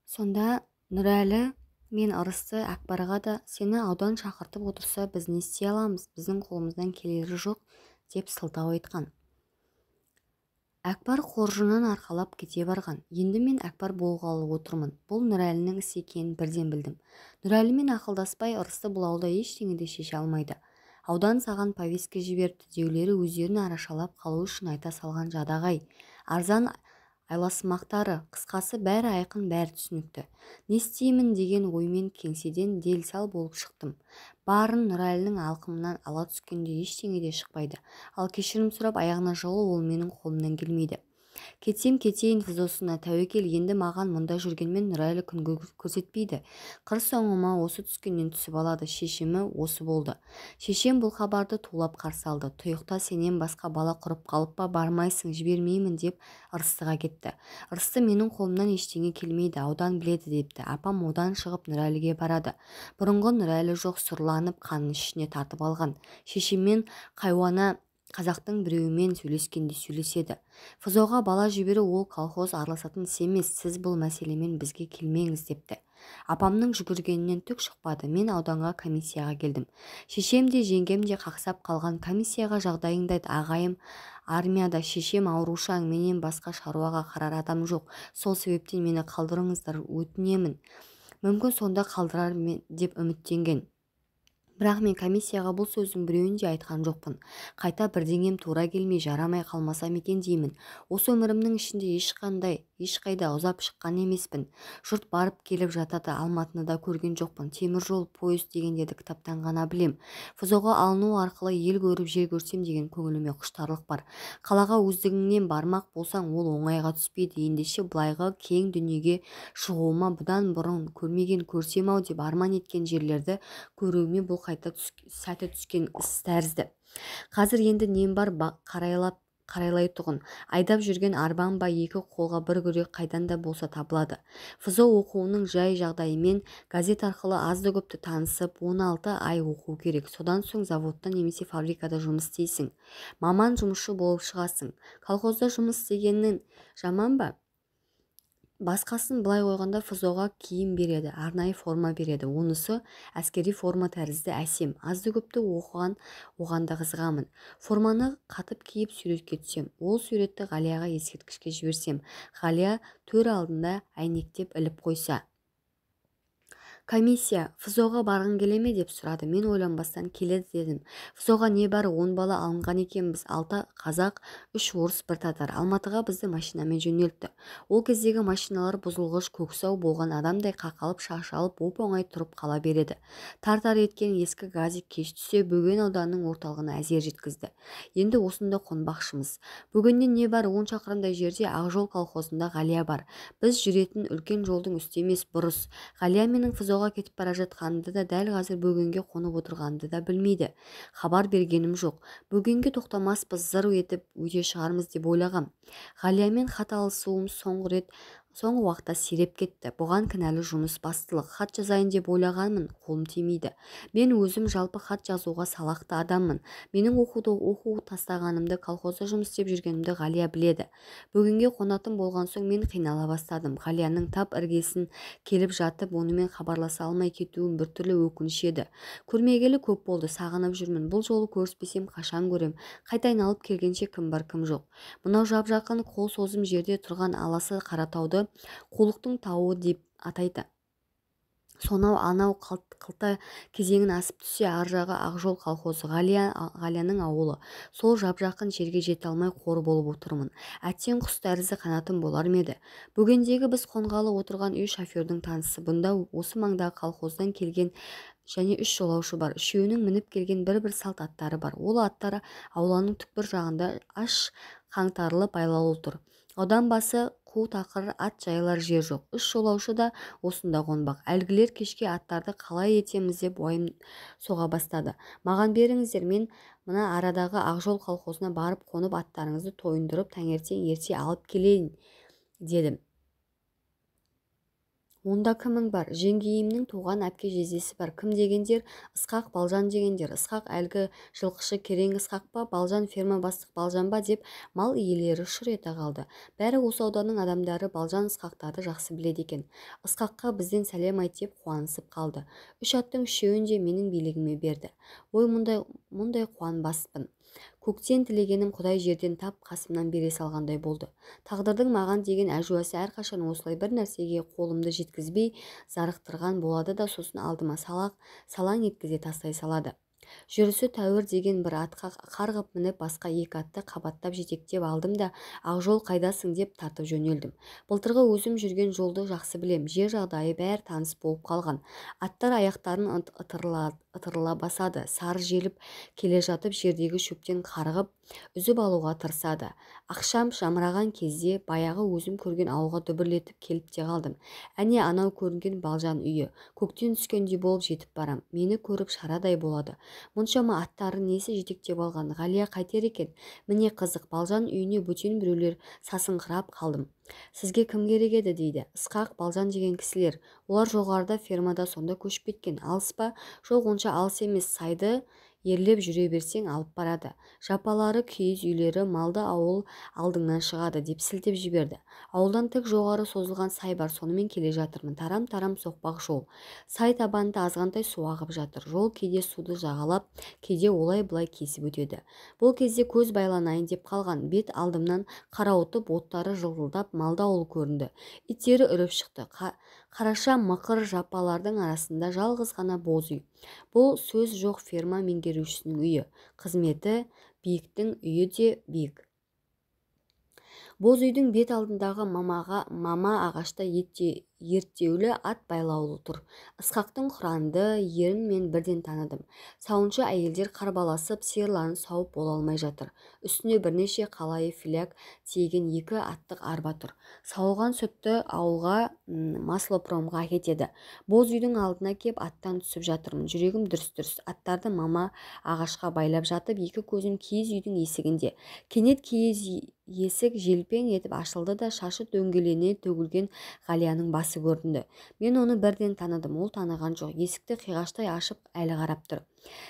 Сонда Нұрәлі мен Ырысты Әкбарға да сені аудан шақыртып отырса, біз не істей аламыз, біздің қолымыздан келері жоқ деп сылтау айтқан. Әкбар қоржынын арқалап кете барған. Енді мен Әкбар болғалы отырмын. Бұл Нұрәлінің ісі екенін бірден білдім. Нұрәлімен ақылдаспай Ырысты бұл ауылда ештеңе де шеше алмайды. Аудан саған повестка жіберіпті деулері өздерін арашалап қалу үшін айта салған жадағай, арзан айласымақтары. Қысқасы, бәрі айқын, бәрі түсінікті. Не істеймін деген оймен кеңседен дел-сал болып шықтым. Барын Нұрәлінің алқымынан ала түскенде ештеңе де шықпайды. Ал кешірім сұрап аяғына жығылу ол менің қолымнан келмейді. Кетсем кетейін ФЗО-сына, тәуекел. Енді маған мұнда жүргенмен Нұрәлі күн көрсетпейді. Қыр соңыма осы түскеннен түсіп алады. Шешімі осы болды. Шешем бұл хабарды тулап қарсы алды. Тұйықта сенен басқа бала құрып қалып па, бармайсың, жібермеймін деп Ырыстыға кетті. Ырысты менің қолымнан ештеңе келмейді, аудан біледі депті. Апам одан шығып Нұрәліге барады. Бұрынғы Нұрәлі жоқ, сұрланып қанын ішіне тартып алған. Шешеммен қайуана қазақтың біреуімен сөйлескенде сөйлеседі. ФЗО-ға бала жіберу ол колхоз араласатын іс емес, сіз бұл мәселемен бізге келмеңіз депті. Апамның жүгіргенінен түк шықпады. Мен ауданға комиссияға келдім. Шешем де, жеңгем де қақсап қалған. Комиссияға жағдайыңды айт, ағайым армияда, шешем аурушаң, менен басқа шаруаға қарар адам жоқ. Сол себептен мені қалдырыңыздар, өтінемін. Мүмкін сонда қалдырар деп үміттенген. Бірақ мен комиссияға бұл сөздің біреуін де айтқан жоқпын. Қайта бірдеңем тура келмей жарамай қалмасам екен деймін. Осы өмірімнің ішінде ешқайда ұзап шыққан емеспін. Жұрт барып келіп жатады, Алматыны да көрген жоқпын. Темір жол, пойыз дегендерді кітаптан ғана білем. ФЗО-ға алыну арқылы ел көріп, жер көрсем деген көңіліме құштарлық бар. Қалаға өздігіңнен бармақ болсаң, ол оңайға түспейді. Ендеше былайғы кең дүниеге шығуыма, бұдан бұрын көрмеген, көрсем ау деп арман еткен жерлерді көруіме бұл қайта сәті түскен іс тәрізді. Қазір енді нем бар қарайлайтұғын, айдап жүрген арбам ба, екі қолға бір күрек қайдан да болса табылады. ФЗО оқуының жай жағдайымен газет арқылы азды-көпті танысып, 16 ай оқу керек. Содан соң заводта немесе фабрикада жұмыс істейсің. Маман жұмысшы болып шығасың. Колхозда жұмыс істегеннің жаман ба? Басқасын былай қойғанда ФЗО-ға киім береді, арнайы форма береді. Онысы әскери форма тәрізді әсем. Азды-көпті оқыған, оған да қызығамын. Форманы қатып киіп суретке түсем. Ол суретті Ғалияға ескерткішке жіберсем, Ғалия төр алдында әйнектеп іліп қойса. Комиссия ФЗО-ға барғың келе ме деп сұрады. Мен ойланбастан келеді дедім. ФЗО-ға небәрі 10 бала алынған екенбіз. 6 қазақ, 3 орыс, 1 татар. Алматыға бізді машинамен жөнелтті. Ол кездегі машиналар бұзылғыш, көксау болған адамдай қақалып, шашалып, оп-оңай тұрып қала береді. Тар-тар еткен ескі газик кеш түсе Бөген ауданының орталығына әзер жеткізді. Енді осында қонбақшымыз. Бөгеннен небәрі 10 шақырымдай жерде Ақжол колхозында Ғалия бар. Біз жүретін үлкен жолдың үсті емес, бұрыс. Ғалия менің ФЗО кетіп бара жатқанымды да, дәл қазір Бөгенге қонып отырғанымды да білмейді. Хабар бергенім жоқ. Бөгенге тоқтамаспыз, зыр етіп өте шығармыз деп ойлағам. Ғалиямен хат алысуым соңғы уақытта сиреп кетті. Бұған кінәлі жұмыс бастылық. Хат жазайын деп ойлағанмын, қолым тимейді. Мен өзім жалпы хат жазуға салақты адаммын. Менің оқу тастағанымды, колхозда жұмыс істеп жүргенімді Ғалия біледі. Бөгенге қонатын болған соң мен қинала бастадым. Ғалияның тап іргесін келіп жатып, онымен хабарласа алмай кетуім біртүрлі өкініш еді. Көрмегелі көп болды, сағынып жүрмін. Бұл жолы көріспесем қашан көрем? Қайта айналып келгенше кім бар, кім жоқ. Мынау жап-жақын қол созым жерде тұрған аласы Қаратауды Қулықтың тауы деп атайды. Сонау анау қылта кезеңін асып түссе, ар жағы Ақжол колхозы, Ғалияның ауылы. Сол жап-жақын жерге жете алмай қор болып отырмын. Әттең құс тәрізді қанатым болар ма еді? Бөгендегі біз қонғалы отырған үй шофердің танысы. Бұнда осы маңдағы колхоздан келген және 3 жолаушы бар. Үшеуінің мініп келген бір-бір салт аттары бар. Ол аттары ауланың түкпір жағында аш қаңтарылып байлаулы тұр. Аудан басы қу тақыр, ат жайылар жер жоқ. 3 жолаушы да осында қонбақ. Әлгілер кешке аттарды қалай етеміз деп уайым соға бастады. Маған беріңіздер, мен мына арадағы Ақжол колхозына барып қонып, аттарыңызды тойындырып, таңертең ерте алып келейін дедім. Онда кімің бар? Жеңгейімнің туған әпке жездесі бар. Кім дегендер? Ысқақ, Балжан дегендер. Ысқақ әлгі жылқышы Керең Ысқақ па? Балжан ферма бастық Балжан ба? Деп мал иелері шыр ете қалды. Бәрі осы ауданның адамдары Балжан Ысқақтарды жақсы біледі екен. Ысқаққа бізден сәлем айт деп қуанысып қалды. Үш аттың үшеуін де менің билігіме берді. Ой, мұндай қуанбаспын. Көктен тілегенім Құдай жерден тап қасымнан бере салғандай болды. Тағдырдың маған деген әжуасы әрқашан осылай бір нәрсеге қолымды жеткізбей зарықтырған болады да сосын алдыма салаң еткізе тастай салады. Жүрісі тәуір деген бір атқа қарғып мініп, басқа екі атты қабаттап жетектеп алдым да, Ақжол қайдасың деп тартып жөнелдім. Былтырғы өзім жүрген жолды жақсы білем, жер жағдайы бәрі таныс болып қалған. Аттар аяқтарын ытырыла басады, сары желіп келе жатып жердегі шөптен қарғып, үзіп алуға тырысады. Ақшам жамыраған кезде баяғы өзім көрген ауылға дүбірлетіп келіп те қалдым. Әне анау көрінген Балжан үйі. Көктен түскендей болып жетіп барам. Мені көріп шарадай болады. Мұншама аттарын несі жетектеп алған? Ғалия қайтер екен? Міне қызық, Балжан үйіне бөтен біреулер сасыңқырап қалдым. Сізге кім керек еді дейді. Ысқақ, Балжан деген кісілер. Олар жоғарыда фермада сонда көшіп кеткен. Алыс па? Жоқ, онша алыс емес. Сайды ерлеп жүре берсең алып барады. Жапалары киіз үйлері, малды ауыл алдыңнан шығады деп сілтеп жіберді. Ауылдан тік жоғары созылған сай бар, сонымен келе жатырмын. Тарам-тарам соқпақ жол. Сай табанында азғантай су ағып жатыр. Жол кейде суды жағалап, кейде олай-былай кесіп өтеді. Бұл кезде көз байланайын деп қалған. Бет алдымнан қарауытып, оттары жылтылдап малды ауыл көрінді. Иттері үріп шықты. Қараша мықыр жапалардың арасында жалғыз ғана боз үй. Бұл сөз жоқ ферма меңгерушісінің үйі. Қызметі биіктің үйі де биік. Боз үйдің бет алдындағы мама ағашта ерттеулі ат байлаулы тұр. Ысқақтың құранды ерін мен бірден таныдым. Сауыншы әйелдер қарбаласып, сиырларын сауып бола алмай жатыр. Үстіне бірнеше қалайы филяк тиеген екі аттық арба тұр. Сауылған сүтті ауылға маслопромға әкетеді. Боз үйдің алдына кеп аттан түсіп жатырмын. Жүрегім дүрс-дүрс. Аттарды мама ағашқа байлап жатып, екі көзім киіз үйдің есігінде. Кенет киіз есік желпең етіп ашылды да шашы дөңгелене төгілген Ғалияның басы көрінді. Мен оны бірден таныдым, ол таныған жоқ. Есікті қиғаштай ашып әлі қарап тұр.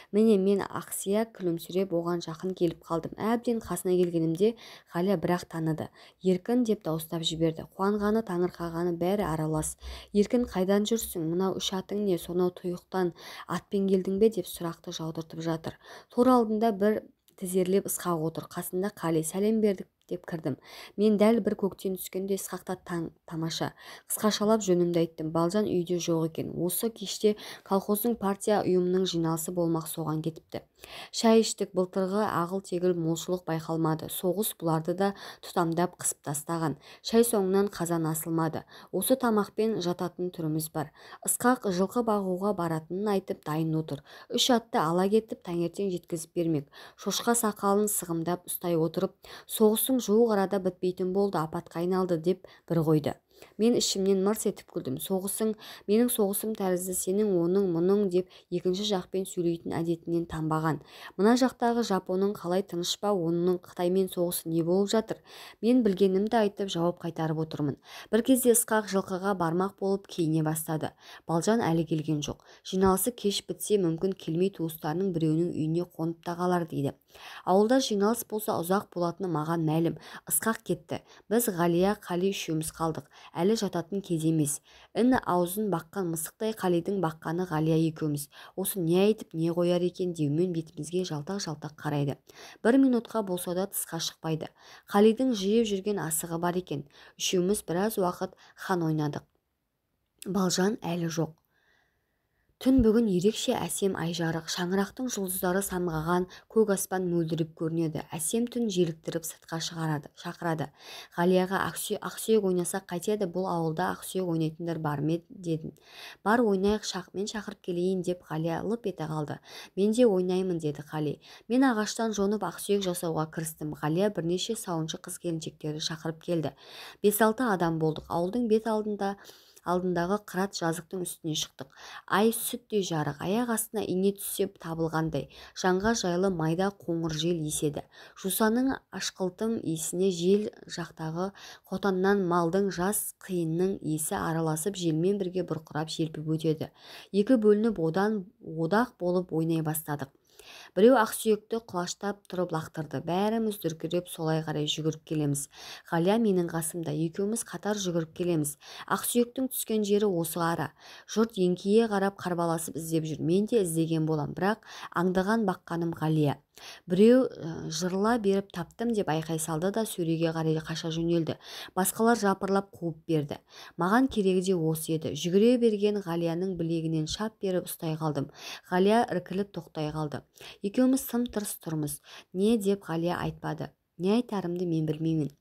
Міне мен ақсия күлімсіреп оған жақын келіп қалдым. Әбден қасына келгенімде Ғалия бірақ таныды. Еркін деп дауыстап жіберді. Қуанғаны, таңырқағаны бәрі аралас. Еркін, қайдан жүрсің? Мынау үш атың не? Сонау тұйықтан атпен келдің бе? Деп сұрақты жаудыртып жатыр. Тор алдында бір тізерлеп Ысқақ отыр. Қасында Қали. Сәлем бердік деп кірдім. Мен дәл бір көктен түскенде Ысқақта тамаша. Қысқашалап жөнімді айттым. Балжан үйде жоқ екен. Осы кеште колхоздың партия ұйымының жиналысы болмақ, соған кетіпті. Шай іштік, былтырғы ағыл-тегіл молшылық байқалмады. Соғыс бұларды да тұтамдап қысып тастаған. Шай соңынан қазан асылмады. Осы тамақпен жататын түріміз бар. Ысқақ жылқы бағуға баратынын айтып дайын отыр. Үш атты ала кетіп таңертең жеткізіп бермек. Шошқа сақалын сығымдап ұстай отырып, соғыстың жуық арада бітпейтін болды, апатқа айналды деп бір қойды. Мен ішімнен мырс етіп күлдім. Соғысың, менің соғысым тәрізді сенің, оның, мұның деп екінші жақпен сөйлейтін әдетінен танбаған. Мына жақтағы Жапоның қалай тыныш па, оның Қытаймен соғысы не болып жатыр? Мен білгенімді айтып жауап қайтарып отырмын. Бір кезде Ысқақ жылқыға бармақ болып киіне бастады. Балжан әлі келген жоқ. Жиналысы кеш бітсе мүмкін келмей туыстарының біреуінің үйіне қонып та қалар дейді. Ауылда жиналыс болса ұзақ болатыны маған мәлім. Ысқақ кетті. Біз Ғалия, Қали үшеуміз қалдық. Әлі жататын кез емес. Іні аузын баққан мысықтай Қалидің баққаны Ғалия екеуміз. Осы не айтып, не қояр екен деумен бетімізге жалтақ-жалтақ қарайды. Бір минутқа болса да тысқа шықпайды. Қалидің жиып жүрген асығы бар екен. Үшеуміз біраз уақыт хан ойнадық. Балжан әлі жоқ. Түн бүгін ерекше әсем ай жарық, шаңырақтың жұлдыздары самғаған көк аспан мөлдіреп көрінеді. Әсем түн желіктіріп сыртқа шақырады. Ғалияға ақсүйек ойнасақ қайтеді, бұл ауылда ақсүйек ойнайтындар бар ма дедім. Бар, ойнайық, мен шақырып келейін деп Ғалия лып ете қалды. Мен де ойнаймын деді Қали. Мен ағаштан жонып ақсүйек жасауға кірістім. Ғалия бірнеше сауыншы қыз келіншектерді шақырып келді. 5-6 адам болдық. Ауылдың бет алдында алдындағы қырат жазықтың үстіне шықтық. Ай сүттей жарық, аяқ астына ине түссе табылғандай. Жанға жайлы майда қоңыр жел еседі. Жусанның ашқылтым иісіне жел жақтағы қотаннан малдың жас қиынның иісі араласып желмен бірге бұрқырап желпіп өтеді. Екі бөлініп одақ болып ойнай бастадық. Біреу ақсүйекті құлаштап тұрып лақтырды. Бәріміз дүркіреп солай қарай жүгіріп келеміз. Ғалия менің қасымда, екеуміз қатар жүгіріп келеміз. Ақсүйектің түскен жері осы ара. Жұрт еңкейе қарап қарбаласып іздеп жүр. Мен де іздеген болам, бірақ аңдыған баққаным Ғалия. Біреу жырыла беріп таптым деп айқай салды да сөреге қарай қаша жөнелді. Басқалар жапырлап қуып берді. Маған керегі де осы еді. Жүгіре берген Ғалияның білегінен шап беріп ұстай қалдым. Ғалия іркіліп тоқтай қалды. Екеуміз тым-тырыс тұрмыз. Не деп Ғалия айтпады. Не айтарымды мен білмеймін.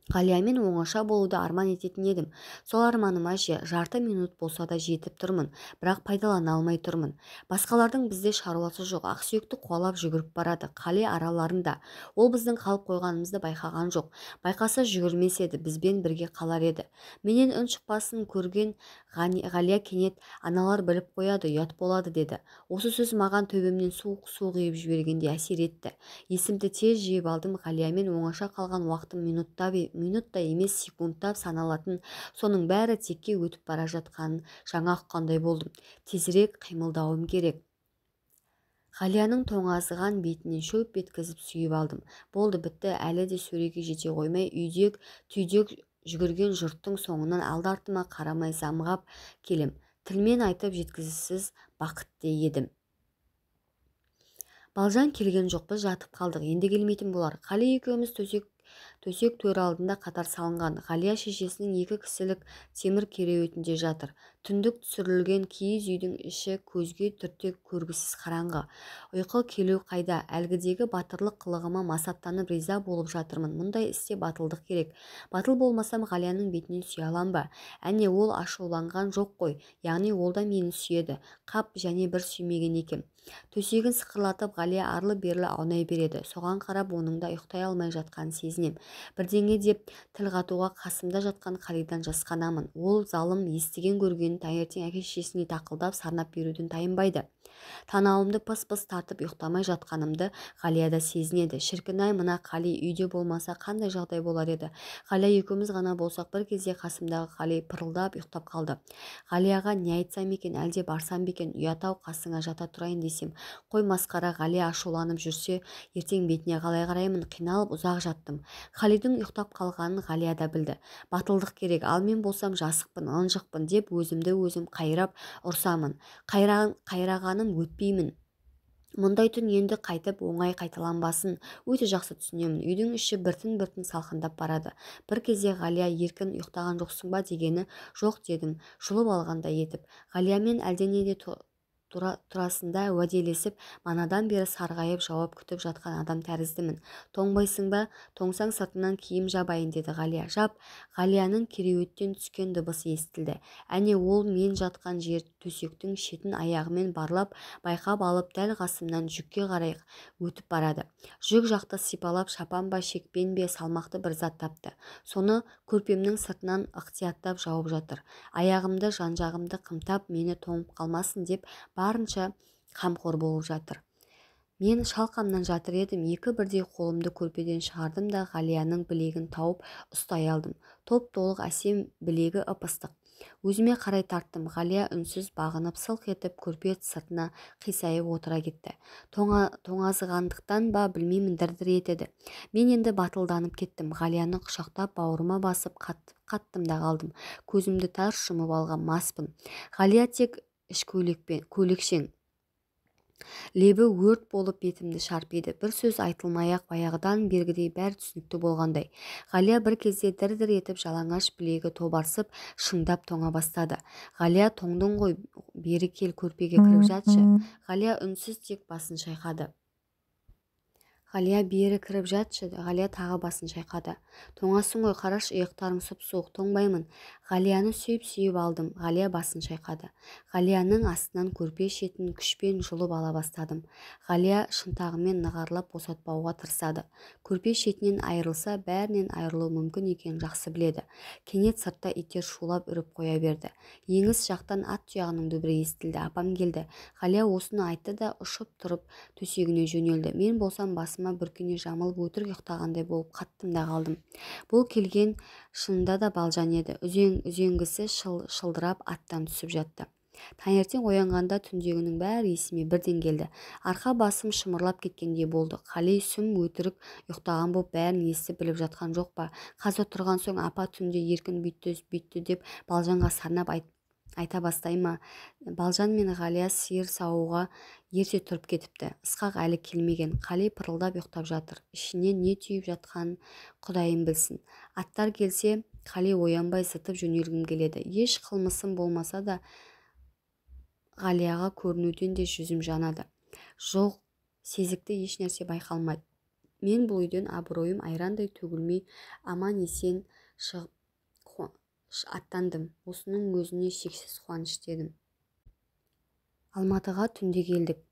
Ғалиямен оңаша болуды арман ететін едім. Сол арманыма жарты минут болса да жетіп тұрмын, бірақ пайдалана алмай тұрмын. Басқалардың бізде шаруасы жоқ. Ақсүйекті қуалап жүгіріп барады. Қали араларында. Ол біздің қалып қойғанымызды байқаған жоқ. Байқаса жүгірмес еді, бізбен бірге қалар еді. Менен үн шықпасын көрген Ғалия кенет аналар біліп қояды, ұят болады деді. Осы сөз маған төбемнен суық су құйып жібергендей әсер етті. Есімді тез жиып алдым. Ғалиямен оңаша қалған уақытым минутта емес, секундтап саналатын, соның бәрі текке өтіп бара жатқанын жаңа ұққандай болдым. Тезірек қимылдауым керек. Ғалияның тоңазыған бетінен шөп беткізіп сүйіп алдым. Болды, бітті, әлі де сөреге жете қоймай үйдек түйдек жүгірген жұрттың соңынан алды артыма қарамай замғап келем. Тілмен айтып жеткізсіз бақытты едім. Балжан келген жоқ, біз жатып қалдық. Енді келмейтін болар. Қали екеуміз төсек төр алдында қатар салынған. Ғалия шешесінің екі кісілік темір кереуетінде жатыр. Түндік түсірілген киіз үйдің іші көзге түрте көргісіз қараңғы. Ұйқы келу қайда? Әлгідегі батырлық қылығыма масаттанып риза болып жатырмын. Мұндай істе батылдық керек. Батыл болмасам Ғалияның бетінен сүйе алам ба? Әне ол ашуланған жоқ қой. Яғни ол да мені сүйеді. Қап, және бір сүймеген екен. Төсегін сықырлатып Ғалия арлы-берлі аунай береді. Соған қарап оның да ұйықтай алмай жатқанын сезінем. Бірдеңе деп тіл қатуға қасымда жатқан Қалидан жасқанамын. Ол залым естіген көргенін таңертең әке-шешесіне тақылдап сарнап беруден тайынбайды. Танауымды пыс-пыс тартып ұйықтамай жатқанымды Ғалия да сезінеді. Шіркін-ай, мына Қали үйде болмаса қандай жағдай болар еді? Ғалия екеуміз ғана болсақ, бір кезде қасымдағы Қали пырылдап ұйықтап қалды. Ғалияға не айтсам екен, әлде барсам ба екен? Ұят-ау, қасыңа жата тұрайын десем. Қой масқара, Ғалия ашуланып жүрсе, ертең бетіне қалай қараймын? Қиналып ұзақ жаттым. Қалидің ұйықтап қалғанын Ғалия да білді. Батылдық керек, ал мен болсам жасықпын, ынжықпын деп өзімді өзім қайрап ұрсамын. Қайрағаным өтпеймін. Мұндай түн енді қайтып оңай қайталанбасын өте жақсы түсінемін. Үйдің іші біртін-біртін салқындап барады. Бір кезде Ғалия еркін ұйықтаған жоқсың ба дегені жоқ дедім, жұлып алғандай етіп. Ғалиямен әлденеде турасында уәделесіп, манадан бері сарғайып жауап күтіп жатқан адам тәріздімін. Тоңбайсың ба? Тоңсаң сыртынан киім жабайын деді Ғалия. Жап. Ғалияның кереуеттен түскен дыбысы естілді. Әне ол мен жатқан жер төсектің шетін аяғымен барлап, байқап алып, дәл қасымнан жүкке қарай өтіп барады. Жүк жақты сипалап, шапан ба, шекпен бе салмақты бір зат тапты. Соны көрпемнің сыртынан ықтияттап жауып жатыр. Аяғымды, жан-жағымды қымтап, мені тоңып қалмасын деп барынша қамқор болып жатыр. Мен шалқамнан жатыр едім, екі бірдей қолымды көрпеден шығардым да Ғалияның білегін тауып ұстай алдым. Топ-толық әсем білегі ып-ыстық. Өзіме қарай тарттым. Ғалия үнсіз бағынып, сылқ етіп көрпе сыртына қисайып отыра кетті. Тоңазығандықтан ба білмеймін, дір-дір етеді. Мен енді батылданып кеттім. Ғалияны құшақтап бауырыма басып қаттым да қалдым. Көзімді тарс жұмып алған маспын. Ғалия тек іш көйлекшең. Лебі өрт болып бетімді шарпиды. Бір сөз айтылмай-ақ баяғыдан бергідей бәрі түсінікті болғандай. Ғалия бір кезде дір-дір етіп жалаңаш білегі тобарсып, шыңдап тоңа бастады. Ғалия, тоңдың ғой, бері кел, көрпеге кіріп жатшы. Ғалия үнсіз тек басын шайқады. Ғалия, бері кіріп жатшы. Ғалия тағы басын шайқады. Тоңасың ғой, қарашы, иықтарың сұп-суық. Тоңбаймын. Ғалияны сүйіп-сүйіп алдым. Ғалия басын шайқады. Ғалияның астынан көрпе шетін күшпен жұлып ала бастадым. Ғалия шынтағымен нығарлап босатпауға тырысады. Көрпе шетінен айырылса, бәрінен айырылуы мүмкін екенін жақсы біледі. Кенет сыртта иттер шулап үріп қоя берді. Еңіс жақтан ат тұяғының дүбірі естілді. Апам келді. Ғалия осыны айтты да ұшып тұрып төсегіне жөнелді. Мен болсам басыма бүркене жамылып өтірік ұйықтағандай болып қаттым да қалдым. Бұл келген шынында да Балжан еді. Үзеңгісі шылдырап аттан түсіп жатты. Таңертең оянғанда түндегінің бәрі есіме бірден келді. Арқа басым шымырлап кеткендей болды. Қали сүм өтірік ұйықтаған боп бәрін естіп біліп жатқан жоқ па? Қазір тұрған соң апа түнде Еркін бүйтті бүйтті деп Балжанға сарнап айта бастай ма? Балжан мен Ғалия сиыр саууға ерте тұрып кетіпті. Ысқақ әлі келмеген. Қали пырылдап ұйықтап жатыр. Ішінен не түйіп жатқанын Құдайым білсін. Аттар келсе, Қали оянбай зытып жөнелгім келеді. Еш қылмысым болмаса да Ғалияға көрінуден де жүзім жанады. Жоқ, сезікті еш нәрсе байқалмайды. Мен бұл үйден абыройым айрандай төгілмей аман-есен шығып аттандым. Осының өзіне шексіз қуанышты едім. Алматыға түнде келдік.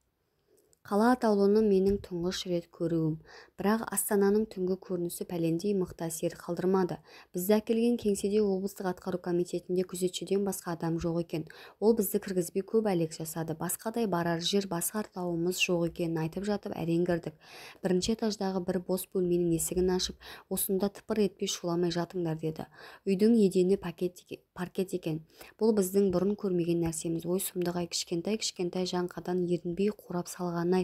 Қала атаулыны менің тұңғыш рет көруім. Бірақ Астананың түнгі көрінісі пәлендей мықты әсер қалдырмады. Бізді әкелген кеңседе облыстық атқару комитетінде күзетшіден басқа адам жоқ екен. Ол бізді кіргізбей көп әлек жасады. Басқадай барар жер, басқар тауымыз жоқ екенін айтып жатып әрең кірдік. Бірінші этаждағы бір бос бөлменің есігін ашып, осында тыпыр етпей шуламай жатыңдар деді. Үйдің едені паркет екен. Бұл біздің бұрын көрмеген нәрсеміз. Ой, сұмдық-ай, кішкентай-кішкентай жаңқадан ерінбей қурап салған,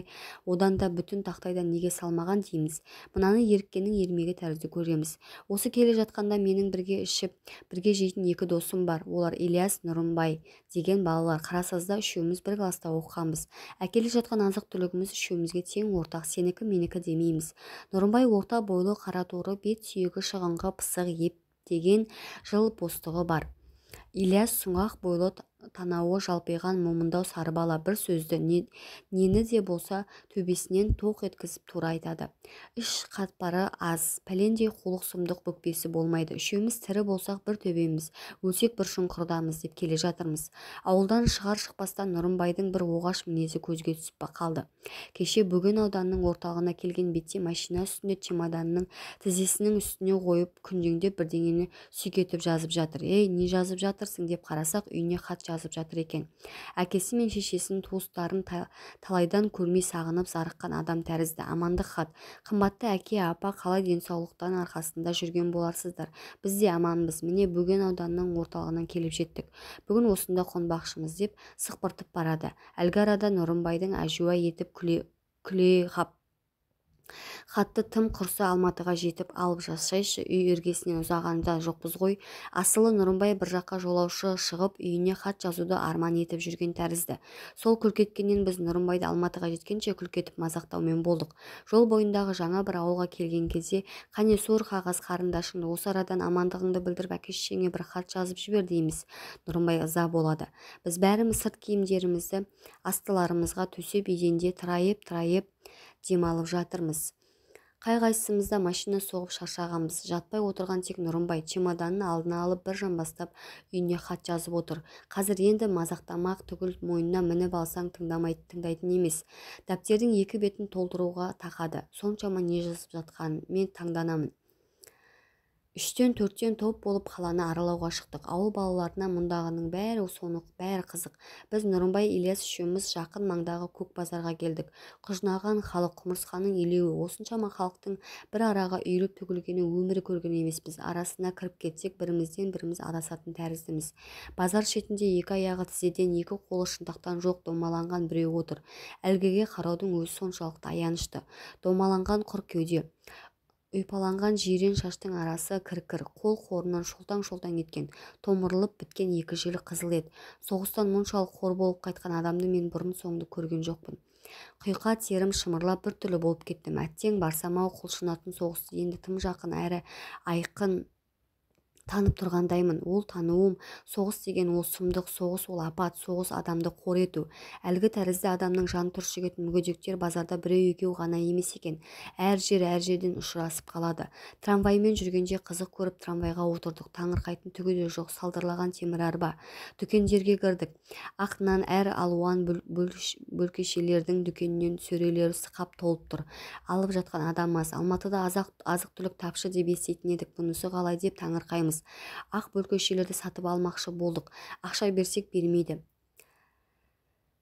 одан да бүтін тақтайдан неге салмаған дейміз. Мынаны еріккеннің ермегі тәрізді көреміз. Осы келе жатқанда менің бірге ішіп, бірге жейтін екі досым бар. Олар Ильяс, Нұрымбай деген балалар. Қарасазда үшеуміз бір класста оқығанбыз. Әкеле жатқан азық-түлігіміз үшеумізге тең ортақ, сенікі менікі демейміз. Нұрымбай орта бойлы, қара торы, бет сүйегі шығыңқы, пысық, ептеген жыл бостығы бар. Ильяс сұңғақ бойлы, танауы жалпиған момындау сары бала, бір сөзді нені де болса төбесінен тоқ еткізіп тура айтады. Іш қатпары аз, пәлендей қулық сұмдық бүкпесі болмайды. Үшеуміз тірі болсақ бір төбеміз, өлсек бір шұңқырдамыз деп келе жатырмыз. Ауылдан шығар шықпастан Нұрымбайдың бір оғаш мінезі көзге түсіп қалды. Кеше Бөген ауданының орталығына келген бетте машина үстінде чемоданының тізесінің үстіне қойып күндеңдеп бірдеңені сүйкетіп жазып жатыр. Ей, не жазып жатырсың деп қарасақ, үйіне хат жазып жатыр екен. Әкесі мен шешесінің туыстарын талайдан көрмей сағынып зарыққан адам тәрізді. Амандық хат. Қымбатты әке, апа, қалай денсаулықтан арқасында жүрген боларсыздар. Біз де аманбыз. Міне Бөген ауданының орталығынан келіп жеттік. Бүгін осында қонбақшымыз деп сықпыртып барады. Әлгі арада Нұрымбайдың әжуа етіп күле қап. Хатты тым құрса Алматыға жетіп алып жазсайшы, үй іргесінен ұзағанда жоқпыз ғой. Асылы Нұрымбай бір жаққа жолаушы шығып, үйіне хат жазуды арман етіп жүрген тәрізді. Сол күлкеткеннен біз Нұрымбайды Алматыға жеткенше күлкетіп мазақтаумен болдық. Жол бойындағы жаңа бір ауылға келген кезде, қане суыр қағаз қарындашыңды, осы арадан амандығыңды білдіріп әке-шешеңе бір хат жазып жібер дейміз. Нұрымбай ыза болады. Біз бәріміз сырт киімдерімізді астыларымызға төсеп еденде тырайып-тырайып демалып жатырмыз. Қай-қайсымызда машина соғып шаршағанбыз. Жатпай отырған тек Нұрымбай чемоданын алдына алып бір жамбастап үйіне хат жазып отыр. Қазір енді мазақтамақ түгіл мойнына мініп алсаң тыңдайтын емес. Дәптердің екі бетін толтыруға тақады. Соншама не жазып жатқанын мен таңданамын. 3-тен 4-тен топ болып қаланы аралауға шықтық. Ауыл балаларына мұндағының бәрі сонық, бәрі қызық. Біз Нұрымбай, Ильяс үшеуміз жақын маңдағы көк базарға келдік. Құжынаған халық, құмырсқаның елеуі. Осыншама халықтың бір араға үйіліп төгілгені өмірі көрген емеспіз. Арасына кіріп кетсек, бірімізден біріміз адасатын тәріздіміз. Базар шетінде екі аяғы тізеден, екі қолы шынтақтан жоқ домаланған біреу отыр. Әлгіге қараудың өзі соншалықты аянышты. Домаланған құр кеуде. Ұйпаланған жирен шаштың арасы кір-кір, қол қорынан шолтаң-шолтаң еткен, томырылып біткен екі желі қызыл ет. Соғыстан мұншалық қор болып қайтқан адамды мен бұрын-соңды көрген жоқпын. Құйқа терім шымырлап бір түрлі болып кеттім. Әттең барсам-ау, құлшынатын соғысты енді тым жақын әрі айқын Танып тұрғандаймын. Ол тануым. Соғыс деген ол сұмдық, соғыс ол апат, соғыс адамды қор ету. Әлгі тәрізді адамның жан түршігетін мүгедектер базарда біреу-екеу ғана емес екен. Әр жер әр жерден ұшырасып қалады. Трамваймен жүргенде қызық көріп трамвайға отырдық. Таңырқайтын түгі де жоқ, салдырлаған темір арба. Дүкендерге кірдік. Ақ нан әр алуан бөлкешелердің дүкенінен сөрелері сықап толып тұр. Алып жатқан адам аз. Алматыда азық-түлік тапшы деп еститін едік. Бұнысы қалай деп таңырқаймыз. Ақ бөлкешелерді сатып алмақшы болдық. Ақша берсек бермейді.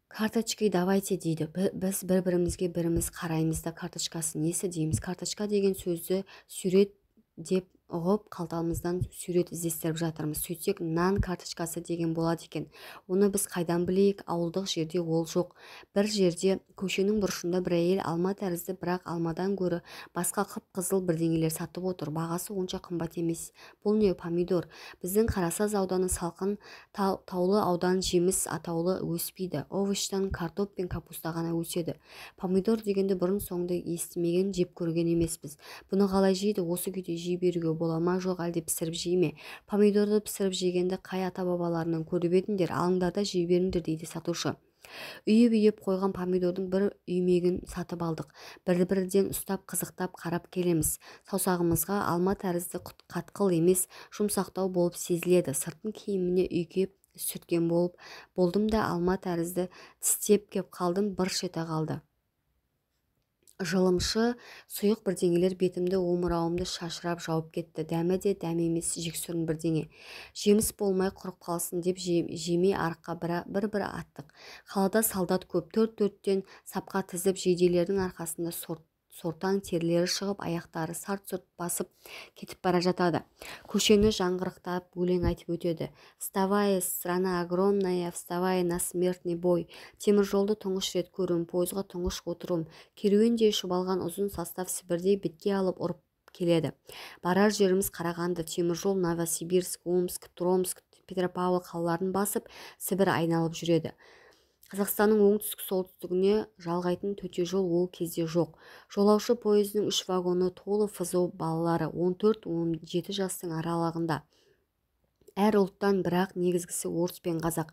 Карточкой давайте дейді. Біз бір-бірімізге біріміз қараймыз да, карточкасы несі дейміз. Карточка деген сөзді сурет деп ұғып, қалтамыздан сурет іздестіріп жатырмыз. Сөйтсек, нан карточкасы деген болады екен. Оны біз қайдан білейік, ауылдық жерде ол жоқ. Бір жерде көшенің бұрышында бір әйел алма тәрізді, бірақ алмадан гөрі басқа қып-қызыл бірдеңелер сатып отыр. Бағасы онша қымбат емес. Бұл не, помидор? Біздің Қарасаз ауданы салқын таулы аудан, жеміс атаулы өспейді. Овощтан картоп пен капуста ғана өседі. Помидор дегенді бұрын соңды естімеген, жеп көрген емеспіз. Бұны қалай жейді? Осы күйде жей беруге бола ма, жоқ әлде пісіріп жей ме? Помидорды пісіріп жегенді қай ата-бабаларынан көріп едіңдер? Алыңдар да жей беріңдер дейді сатушы. Үйіп-үйіп қойған помидордың бір үймегін сатып алдық. Бір-бірден ұстап, қызықтап қарап келеміз. Саусағымызға алма тәрізді қатқыл емес, жұмсақтау болып сезіледі. Сыртын киіміне үйкеп сүрткен болып болдым да, алма тәрізді тістеп кеп қалдым, бырш ете қалды. Жылымшы сұйық бірдеңелер бетімді, омырауымды шашырап жауып кетті. Дәмі де дәм емес, жексұрын бірдеңе. Жеміс болмай құрып қалсын деп жемей арыққа бір-бір аттық. Қалада солдат көп, төрт-төрттен сапқа тізіп, жейделердің арқасында сортаң терілері шығып, аяқтары сарт-сұрт басып кетіп бара жатады. Көшені жаңғырықтап өлең айтып өтеді. Вставай, страна огромная, вставай на смертный бой. Темір жолды тұңғыш рет көруім, пойызға тұңғыш отыруым. Керуендей шұбалған ұзын состав Сібірдей бетке алып ұрып келеді. Барар жеріміз Қарағанды, темір жол Новосибирск, Омск, Томск, Петропавл қалаларын басып, Сібір айналып жүреді. Қазақстанның оңтүстік солтүстігіне жалғайтын төте жол ол кезде жоқ. Жолаушы пойызының 3 вагоны толы ФЗО балалары 14-17 жастың аралығында. Әр ұлттан, бірақ негізгісі орыс пен қазақ.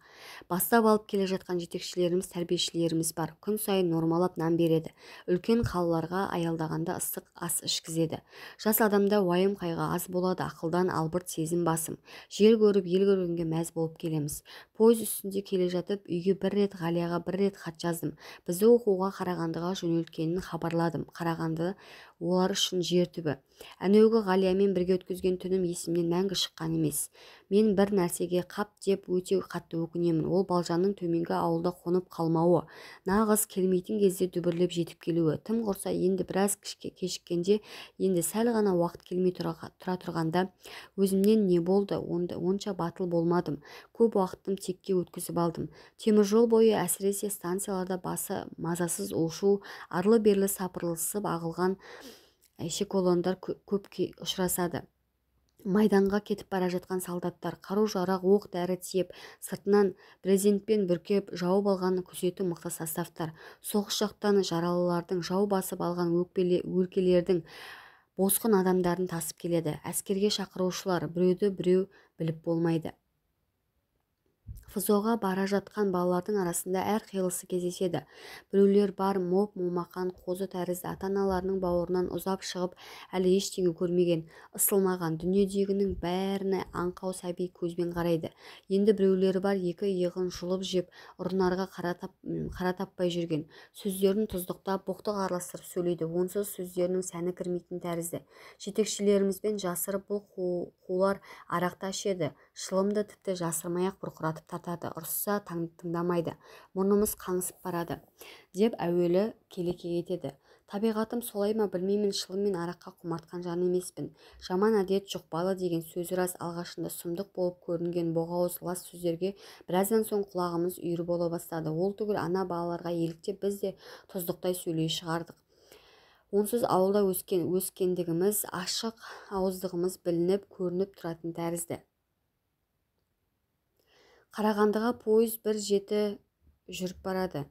Бастап алып келе жатқан жетекшілеріміз, тәрбиешілеріміз бар. Күн сайын нормалап нан береді. Үлкен қалаларға аялдағанда ыстық ас ішкізеді. Жас адамда уайым қайғы аз болады, ақылдан албырт сезім басым. Жер көріп, ел көргенге мәз болып келеміз. Пойыз үстінде келе жатып, үйге бір рет, Ғалияға бір рет хат жаздым. Бізді оқуға Қарағандыға жөнелткенін хабарладым. Қарағанды олар үшін жер түбі. Әнеугі Ғалиямен бірге өткізген түнім есімнен мәңгі шыққан емес. Мен бір нәрсеге қап деп өте қатты өкінемін. Ол Балжанның төменгі ауылда қонып қалмауы, нағыз келмейтін кезде дүбірлеп жетіп келуі. Тым құрса енді біраз кешіккенде, енді сәл ғана уақыт келмей тұра тұрғанда өзімнен не болды, онша батыл болмадым. Көп уақытым текке өткізіп алдым. Темір жол бойы, әсіресе станцияларда басы мазасыз у-шу, арлы-берлі сапырылысып ағылған эшелондар көп ұшырасады. Майданға кетіп бара жатқан солдаттар қару-жарақ, оқ дәрі тиеп, сыртынан брезентпен бүркеп жауып алған күзеті мықты составтар. Соғыс жақтан жаралылардың, жау басып алған өлкелердің босқын адамдарын тасып келеді. Әскерге шақырушылар, біреуді біреу біліп болмайды. ФЗО-ға бара жатқан балалардың арасында әр қилысы кездеседі. Біреулер бар моп момақан қозы тәрізді ата-аналарының бауырынан ұзап шығып, әлі ештеңе көрмеген, ысылмаған, дүниедегінің бәріне аңқау сәби көзбен қарайды. Енді біреулері бар екі иығын жұлып жеп, ұрынарға қара таппай жүрген. Сөздерін тұздықтап, боқтық араластырып сөйлейді. Онсыз сөздерінің сәні кірмейтін тәрізді. Жетекшілерімізбен жасырып бұл қулар арақты ішеді, шылымды тіпті жасырмай-ақ бұрқыратып тартады, ұрысса тыңдамайды, мұрнымыз қаңсып барады деп әуелі келеке етеді. Табиғатым солай ма білмеймін, шылым мен араққа құмартқан жан емеспін. Жаман әдет жұқпалы деген сөз рас. Алғашында сұмдық болып көрінген боғауыз лас сөздерге біраздан соң құлағымыз үйір бола бастады. Ол түгіл ана балаларға еліктеп біз де тұздықтай сөйлей шығардық. Онсыз ауылда өскендігіміз, ашық ауыздығымыз білініп көрініп тұратын тәрізді. Қарағандыға пойыз бір жеті жүріп барады.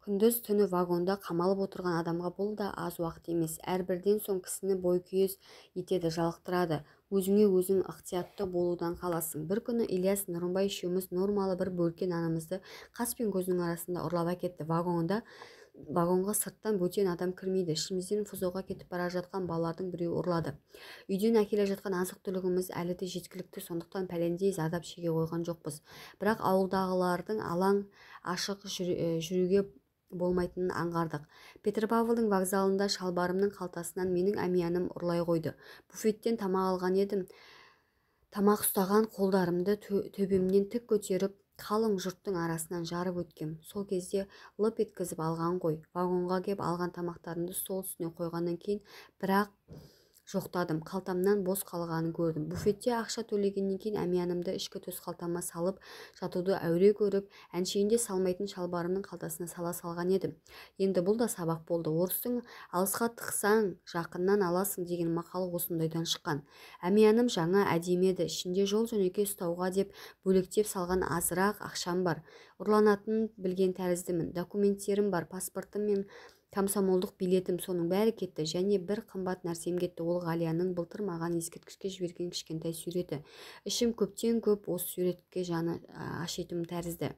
Күндіз түні вагонда қамалып отырған адамға бұл да аз уақыт емес. Әрбірден соң кісіні бойкүйез етеді, жалықтырады. Өзіңе өзің ықтиятты болудан қаласың. Бір күні Ильяс, Нұрымбай үшеуміз нормалы бір бөлке нанымызды қас пен көздің арасында ұрлап әкетті. Вагонға сырттан бөтен адам кірмейді. Ішімізден ФЗО-ға кетіп бара жатқан балалардың біреуі ұрлады. Үйден әкеле жатқан азық-түлігіміз әлі де жеткілікті, сондықтан пәлендей зардап шеге қойған жоқпыз. Бірақ ауылдағылардың алаң ашық жүруге болмайтынын аңғардық. Петропавлдың вокзалында шалбарымның қалтасынан менің әмияным ұрлай қойды. Буфеттен тамақ алған едім. Тамақ ұстаған қолдарымды төбемнен тік көтеріп, қалың жұрттың арасынан жарып өткем. Сол кезде лып еткізіп алған ғой. Вагонға кеп алған тамақтарымды стол үстіне қойғаннан кейін бірақ жоқтадым. Қалтамнан бос қалғанын көрдім. Буфетте ақша төлегеннен кейін әмиянымды ішкі төс қалтама салып жатуды әуре көріп, әншейінде салмайтын шалбарымның қалтасына сала салған едім. Енді бұл да сабақ болды. Орыстың алысқа тықсаң, жақыннан аласың деген мақалы осындайдан шыққан. Әмияным жаңа әдемі еді. Ішінде жол жөнекей ұстауға деп бөлектеп салған азырақ ақшам бар. Ұрланатынын білген тәріздімін. Документтерім бар, паспортым мен комсомолдық билетім, соның бәрі кетті. Және бір қымбат нәрсем кетті. Ол Ғалияның былтыр маған ескерткішке жіберген кішкентай суреті. Ішім көптен көп осы суретке жаны ашитын тәрізді.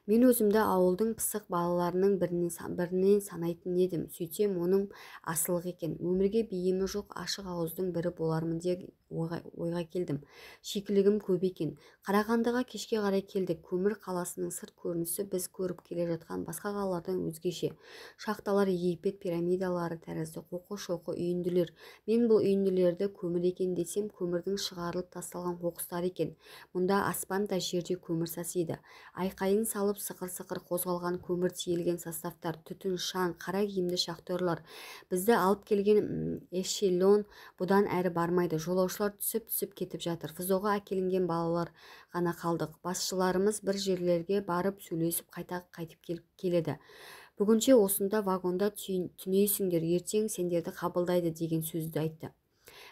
Мен өзімді ауылдың пысық балаларының бірінен санайтын едім. Сөйтсем, оның асылық екен. Өмірге бейімі жоқ ашық ауыздың бірі болармын деп ойға келдім. Шикілігім көп екен. Қарағандыға кешке қарай келдік. Көмір қаласының сырт көрінісі біз көріп келе жатқан басқа қалалардан өзгеше. Шахталар Египет пирамидалары тәрізді қоқы-шоқы үйінділер. Мен бұл үйінділерді көмір екен десем, көмірдің шығарылып тасталған қоқыстары екен. Мұнда аспан да жерде көмір сасиды. Айқайын салып сықыр-сықыр қозғалған көмір тиелген составтар, түтін, шаң, қара киімді шахтерлар. Бізді алып келген эшелон бұдан әрі бармайды. Жолаушылар түсіп-түсіп кетіп жатыр. ФЗО-ға әкелінген балалар ғана қалдық. Басшыларымыз бір жерлерге барып сөйлесіп қайта қайтып келеді. Бүгінше осында вагонда түнейсіңдер, ертең сендерді қабылдайды деген сөзді айтты.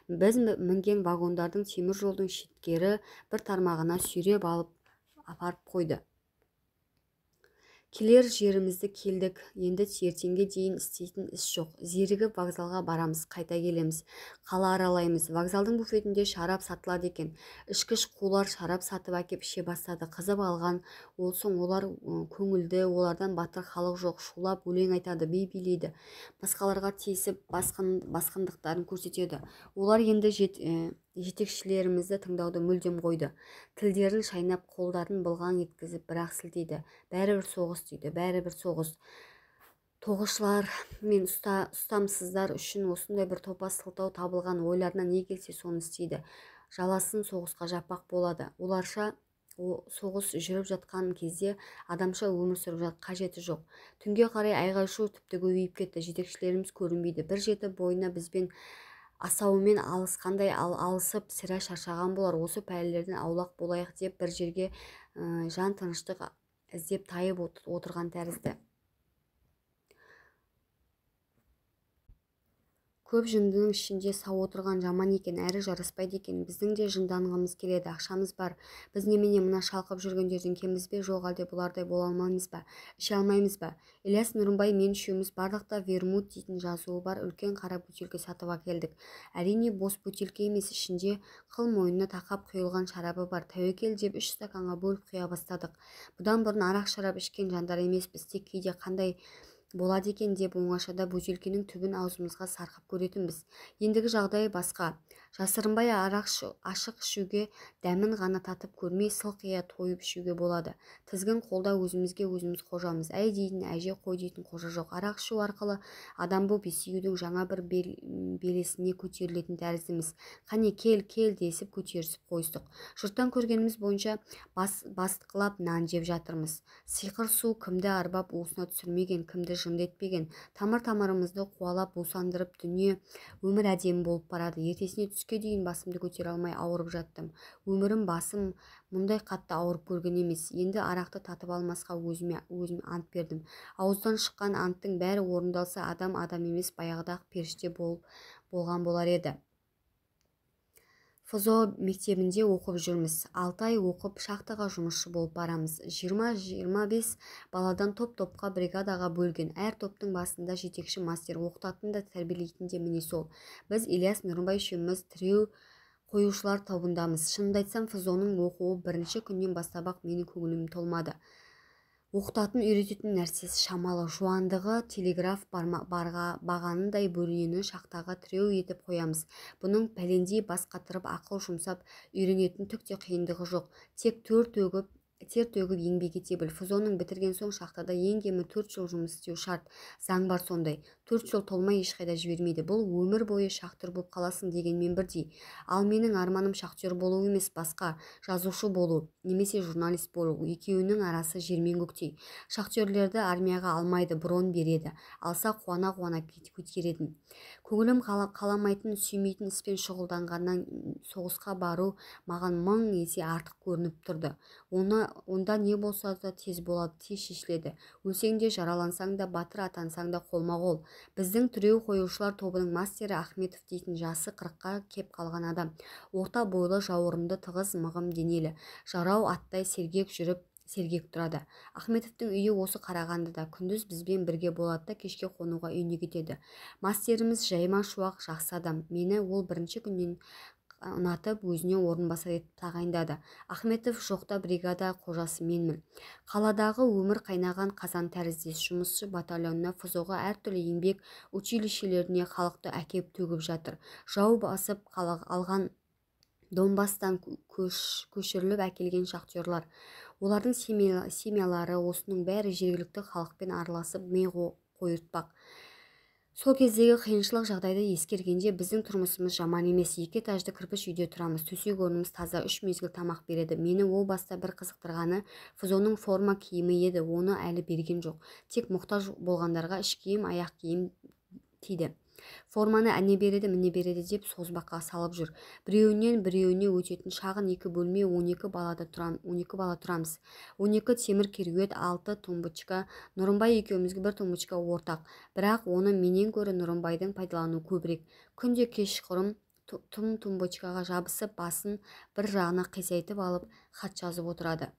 Біз мінген вагондардың темір жолдың шеткері бір тармағына сүйреп алып апарып қойды. Келер жерімізді келдік, енді ертеңге дейін істейтін іс жоқ. Зерігіп вокзалға барамыз, қайта келеміз, қала аралаймыз. Вокзалдың буфетінде шарап сатылады екен. Ішкіш қулар шарап сатып әкеп іше бастады. Қызып алған ол соң олар көңілді, олардан батыр халық жоқ. Шулап өлең айтады, би билейді. Басқаларға тиісіп басқындықтарын көрсетеді. Олар енді жетекшілерімізді тыңдауды мүлдем қойды. Тілдерін шайнап, қолдарын былғаң еткізіп, бірақ сілтейді. Бәрібір соғыс дейді, бәрібір соғыс. Тоғышылар мен ұстамсыздар үшін осындай бір топас сылтау табылған, ойларына не келсе соны істейді. Жаласын соғысқа жаппақ болады. Оларша соғыс жүріп жатқан кезде адамша өмір сүріп қажеті жоқ. Түнге қарай айғай-шу тіпті көбейіп кетті. Жетекшілеріміз көрінбейді. Бір жеті бойына бізбен асауымен алысқандай алысып сірә шаршаған болар. Осы пәлелерден аулақ болайық деп бір жерге жан тыныштық іздеп тайып отырған тәрізді. Көп жындының ішінде сау отырған жаман екен, әрі жараспайды екен. Біздің де жынданғымыз келеді, ақшамыз бар. Біз немене мына шалқып жүргендерден кембіз бе? Жоқ, әлде бұлардай бола алмаймыз ба? Іше алмаймыз ба? Ильяс, Нұрымбай, мен үшеуміз бардық та вермут дейтін жазуы бар үлкен қара бөтелке сатып әкелдік. Әрине бос бөтелке емес, ішінде қыл мойнына тақап құйылған шарабы бар. Тәуекел деп 3 стаканға бөліп құя бастадық. Бұдан бұрын арақ шарап ішкен жандар емеспіз, тек кейде қандай болады екен деп оңашада бөтелкенің түбін аузымызға сарқып көретінбіз. Ендігі жағдай басқа. Жасырынбай арақ ашық ішуге, дәмін ғана татып көрмей сылқия тойып ішуге болады. Тізгін қолда, өзімізге өзіміз қожамыз. Әй дейтін әже, қой дейтін қожа жоқ. Арақ ішу арқылы адам боп есеюдің жаңа бір белесіне көтерілетін тәріздіміз. Қане кел, кел десіп көтерісіп қойыстық. Жұрттан көргеніміз бойынша бастықлап нан жеп жатырмыз. Сиқыр су кімді арбап уысына түсірмеген, кімді жынды етпеген. Тамыр-тамырымызды қуалап бусандырып, дүние өмір әдемі болып барады. Ертесіне түске дейін басымды көтере алмай ауырып жаттым. Өмірім басым мұндай қатты ауырып көрген емес. Енді арақты татып алмасқа өзіме ант бердім. Ауыздан шыққан анттың бәрі орындалса, адам адам емес, баяғыда-ақ періште болған болар еді. ФЗО мектебінде оқып жүрміз. 6 ай оқып, шахтаға жұмысшы болып барамыз. 20-25 баладан топ-топқа бригадаға бөлген. Әр топтың басында жетекші мастер, оқытатын да, тәрбиелейтін де міне сол. Біз Ильяс, Нұрымбай үшеуміз тіреу қоюшылар тобындамыз. Шынымды айтсам, ФЗО-ның оқуы бірінші күннен бастап-ақ менің көңілім толмады. Оқытатын, үйрететін нәрсесі шамалы. Жуандығы телеграф бағанындай бөренені шахтаға тіреу етіп қоямыз. Бұның пәлендей бас қатырып, ақыл жұмсап үйренетін түк те қиындығы жоқ. Тек тер төгіп еңбек ете біл. ФЗО-ның бітірген соң шахтада ең кемі 4 жыл жұмыс істеу шарт. Заң бар сондай. 4 жыл толмай ешқайда жібермейді. Бұл өмір бойы шахтер болып қаласың дегенмен бірдей. Ал менің арманым шахтер болу емес, басқа, жазушы болу немесе журналист болу. Екеуінің арасы жер мен көктей. Шахтерлерді армияға алмайды, брон береді. Алса қуана-қуана көтеретін. Көңілім қаламайтын, сүймейтін іспен шұғылданғаннан соғысқа бару маған 1000 есе артық көрініп тұрды. Онда не болса да тез болады, тез шешіледі. Өлсең де, жаралансаң да, батыр атансаң да қолма-қол. Біздің тіреу қоюшылар тобының мастері Ахметов дейтін жасы 40-қа кеп қалған адам. Орта бойлы, жауырынды, тығыз, мығым денелі. Жарау аттай сергек жүріп, сергек тұрады. Ахметовтің үйі осы Қарағандыда. Күндіз бізбен бірге болады да, кешке қонуға үйіне кетеді. Мастеріміз жайма шуақ, жақсы адам. Мені ол бірінші күннен ұнатып, өзіне орынбасар етіп тағайындады. Ахметов жоқта бригада қожасы менмін. Қаладағы өмір қайнаған қазан тәріздес. Жұмысшы батальонына, ФЗО-ға, әртүрлі еңбек училищелеріне халықты әкеп төгіп жатыр. Жау басып алған Донбасстан көшіріліп әкелген шахтерлар, олардың семьялары, осының бәрі жергілікті халықпен араласып ми қойыртпақ. Сол кездегі қиыншылық жағдайды ескергенде біздің тұрмысымыз жаман емес. 2 этажды кірпіш үйде тұрамыз, төсек орнымыз таза, 3 мезгіл тамақ береді. Мені о баста бір қызықтырғаны ФЗО-ның форма киімі еді, оны әлі берген жоқ. Тек мұқтаж болғандарға іш киім, аяқ киім тиді. Форманы әне береді, міне береді деп созбаққа салып жүр. Біреуінен біреуіне өтетін шағын 2 бөлме, 12 балада тұрам, 12 бала тұрамыз. 12 темір кереует, 6 тумбочка. Нұрымбай екеумізге бір тумбочка ортақ. Бірақ оны менен гөрі Нұрымбайдың пайдалану көбірек. Күнде кешқұрым тым тумбочкаға жабысып, басын бір жағына қисайтып алып, хат жазып отырады.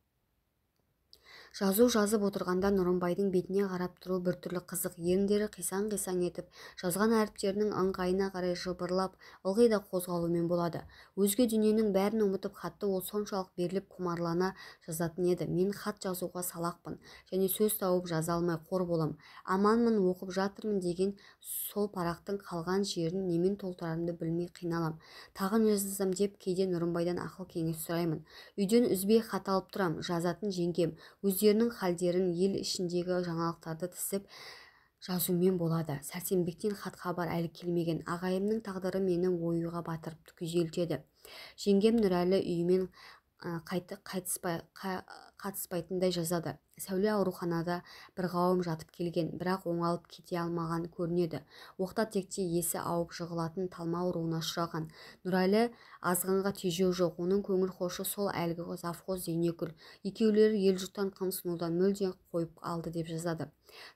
Жазу жазып отырғанда Нұрымбайдың бетіне қарап тұру біртүрлі қызық. Еріндері қисаң-қисаң етіп, жазған әріптерінің ыңғайына қарай жыбырлап, ылғи да қозғалумен болады. Өзге дүниенің бәрін ұмытып, хатты ол соншалық беріліп құмарлана жазатын еді. Мен хат жазуға салақпын және сөз тауып жаза алмай қор болам. Аманмын, оқып жатырмын деген сол парақтың қалған жерін немен толтырарымды білмей қиналам. Тағы не жазсам деп кейде Нұрымбайдан ақыл кеңес сұраймын. Үйден үзбей хат алып тұрам, жазатын жеңгем. Өздерінің халдерін, ел ішіндегі жаңалықтарды тізіп жазумен болады. Сәрсенбектен хат хабар әлі келмеген. Ағайымның тағдыры мені ойға батырып күйзелтеді. Жеңгем Нұрәлі үйімен қатыспайтындай жазады. Сәуле ауруханада бір қауым жатып келген, бірақ оңалып кете алмаған көрінеді. Оқта-текте есі ауып жығылатын талма ауруына ұшыраған. Нұрәлі азғынға тежеу жоқ, оның көңіл хошы сол әлгі завхоз Зейнекүл. Екеулері ел-жұрттан қымсынудан мүлде қойып алды деп жазады.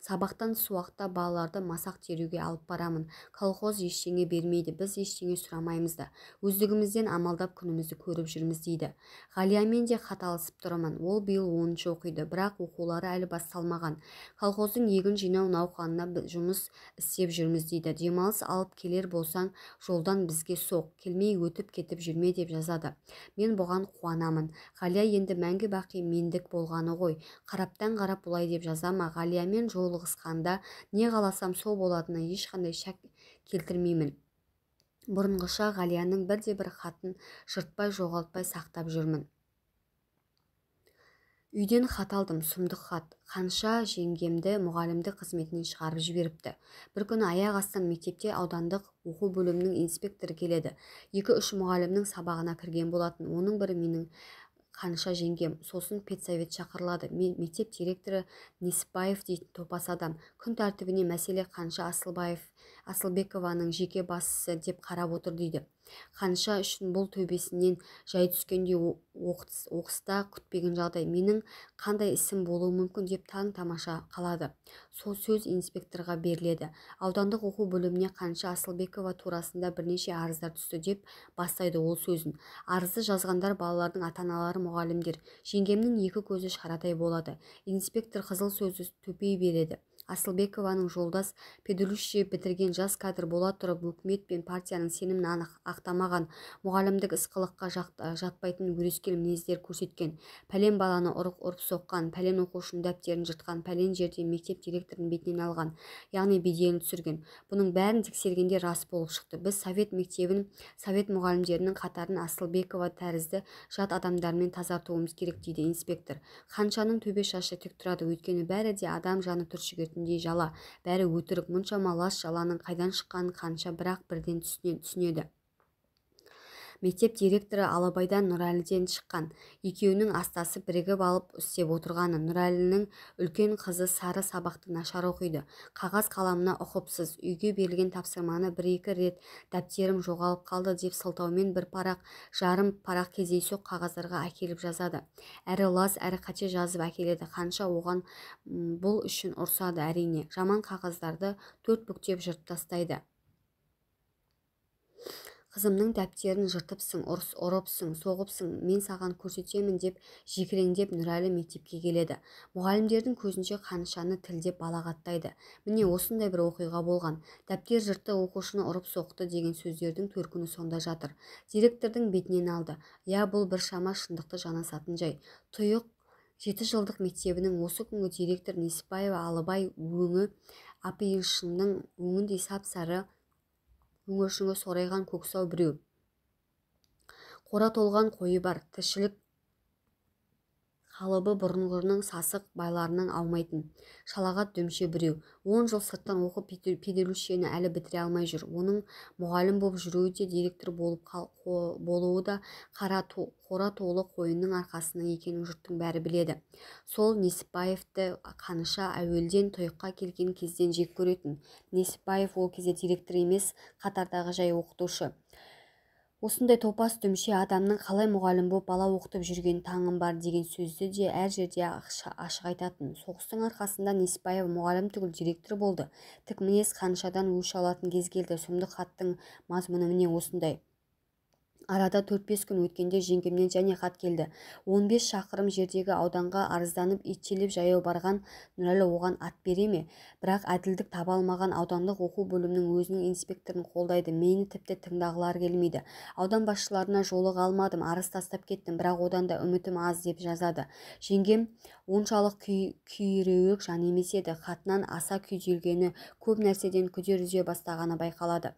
Сабақтан тыс уақытта балаларды масақ теруге алып барамын. Колхоз ештеңе бермейді, біз ештеңе сұрамаймыз да. Өздігімізден амалдап күнімізді көріп жүрміз дейді. Ғалиямен де хат алысып тұрамын. Ол биыл 10-шы оқиды, бірақ оқулары әлі басталмаған. Колхоздың егін жинау науқанына жұмыс істеп жүрміз дейді. Демалыс алып келер болсаң, жолдан бізге соқ, келмей өтіп кетіп жүрме деп жазады. Мен бұған қуанамын. Ғалия енді мәңгі бақи мендік болғаны ғой. Қараптан қарап бұлай деп жаза ма? Ғалиямен жолығысқанда не қаласам сол болатынына ешқандай шәк келтірмеймін. Бұрынғыша Ғалияның бірде-бір хатын жыртпай, жоғалтпай сақтап жүрмін. Үйден хат алдым, сұмдық хат. Қанша жеңгемді мұғалімдік қызметінен шығарып жіберіпті. Бір күні аяқ астынан мектепте аудандық оқу бөлімінің инспекторы келеді. 2-3 мұғалімнің сабағына кірген болатын. Оның бірі менің Қанша жеңгем. Сосын педсовет шақырылады. Мен мектеп директоры Несіпбаев дейтін топас адам. Күн тәртібіне мәселе Қанша Асылбекованың жеке басшысы деп қарап отыр дейді. Қаныша үшін бұл төбесінен жай түскендей оқыста күтпеген жағдай. Менің қандай ісім болуы мүмкін деп таң тамаша қалады. Сол сөз инспекторға беріледі. Аудандық оқу бөліміне Қаныша Асылбекова турасында бірнеше арыздар түсті деп бастайды ол сөзін. Арызды жазғандар балалардың ата-аналары, мұғалімдер. Жеңгемнің екі көзі шарадай болады. Инспектор қызыл сөзді төпей береді. Асылбекованың жолдас педучилище бітірген жас кадр бола тұрып, өкімет пен партияның сенімін ақтамаған, мұғалімдік іс қылыққа жатпайтын өрескел мінездер көрсеткен, пәлен баланы ұрып соққан, пәлен оқушының дәптерін жыртқан, пәлен жерде мектеп директорының бетінен алған, яғни беделін түсірген. Бұның бәрін тексергенде рас болып шықты. Біз совет мектебін, совет мұғалімдерінің қатарын Асылбекова тәрізді жат адамдармен тазартуымыз керек дейді инспектор. Ханшаның төбе шашы тік тұрады, өйткені бәрі де адам жаны түршігетіндей жала, бәрі өтірік. Мұншама лас жаланың қайдан шыққанын Ханша бірақ бірден түсінеді. Мектеп директоры Алабайдан Нұрәліден шыққан. Екеуінің астасы бірігіп алып істеп отырғаны. Нұрәлінің үлкен қызы Сары сабақты нашар оқиды. Қағаз қаламына ұқыпсыз. Үйге берілген тапсырманы бір-екі рет дәптерім жоғалып қалды деп сылтаумен бір парақ, жарым парақ кездейсоқ қағаздарға әкеліп жазады. Әрі лас, әрі қате жазып әкеледі. Ханша оған бұл үшін ұрсады әрине. Жаман қағаздарды төрт бүктеп жыртып тастайды. Қызымның дәптерін жыртыпсың, ұрыпсың, соғыпсың, мен саған көрсетемін деп жекіреңдеп Нұрәлі мектепке келеді. Мұғалімдердің көзінше Қанышаны тілдеп балағаттайды. Міне осындай бір оқиға болған. Дәптер жыртты, оқушыны ұрып соқты деген сөздердің төркіні сонда жатыр. Директордың бетінен алды. Я, бұл біршама шындықты жанасатын жай. Тұйық 7 жылдық мектебінің осы күнгі директор Несіпбаева Алыбай өңі апиыншының өңіндей сап-сары, өңіршіңі сорайған көксау біреу. Қора толған қойы бар, тіршілік қалыбы бұрынғының сасық байларының аумайтын шалағат дүмше біреу. 10 жыл сырттан оқып педучилищені әлі бітіре алмай жүр. Оның мұғалім болып жүруі де, директор болуы да қора толы қойының арқасында екенін жұрттың бәрі біледі. Сол Несіпбаевты Қаныша әуелден тұйыққа келген кезден жек көретін. Несіпбаев ол кезде директор емес, қатардағы жай оқытушы. Осындай топас дүмше адамның қалай мұғалім боп бала оқытып жүрген таңым бар деген сөзді де әр жерде ашық айтатын. Соғыстың арқасында Несіпбаев мұғалім түгіл директор болды. Тік мінез Қанышадан өш алатын кез келді. Сұмдық хаттың мазмұны міне осындай. Арада 4-5 күн өткенде жеңгемнен және хат келді. 15 шақырым жердегі ауданға арызданып итшелеп жаяу барған Нұрәлі оған ат бере ме? Бірақ әділдік таба алмаған аудандық оқу бөлімінің өзінің инспекторын қолдайды. Мені тіпті тыңдағылары келмейді. Аудан басшыларына жолыға алмадым, арыз тастап кеттім, бірақ одан да үмітім аз деп жазады. Жеңгем оншалық күйреуік жан емес еді. Хатынан аса күйзелгені, көп нәрседен күдер үзе бастағаны байқалады.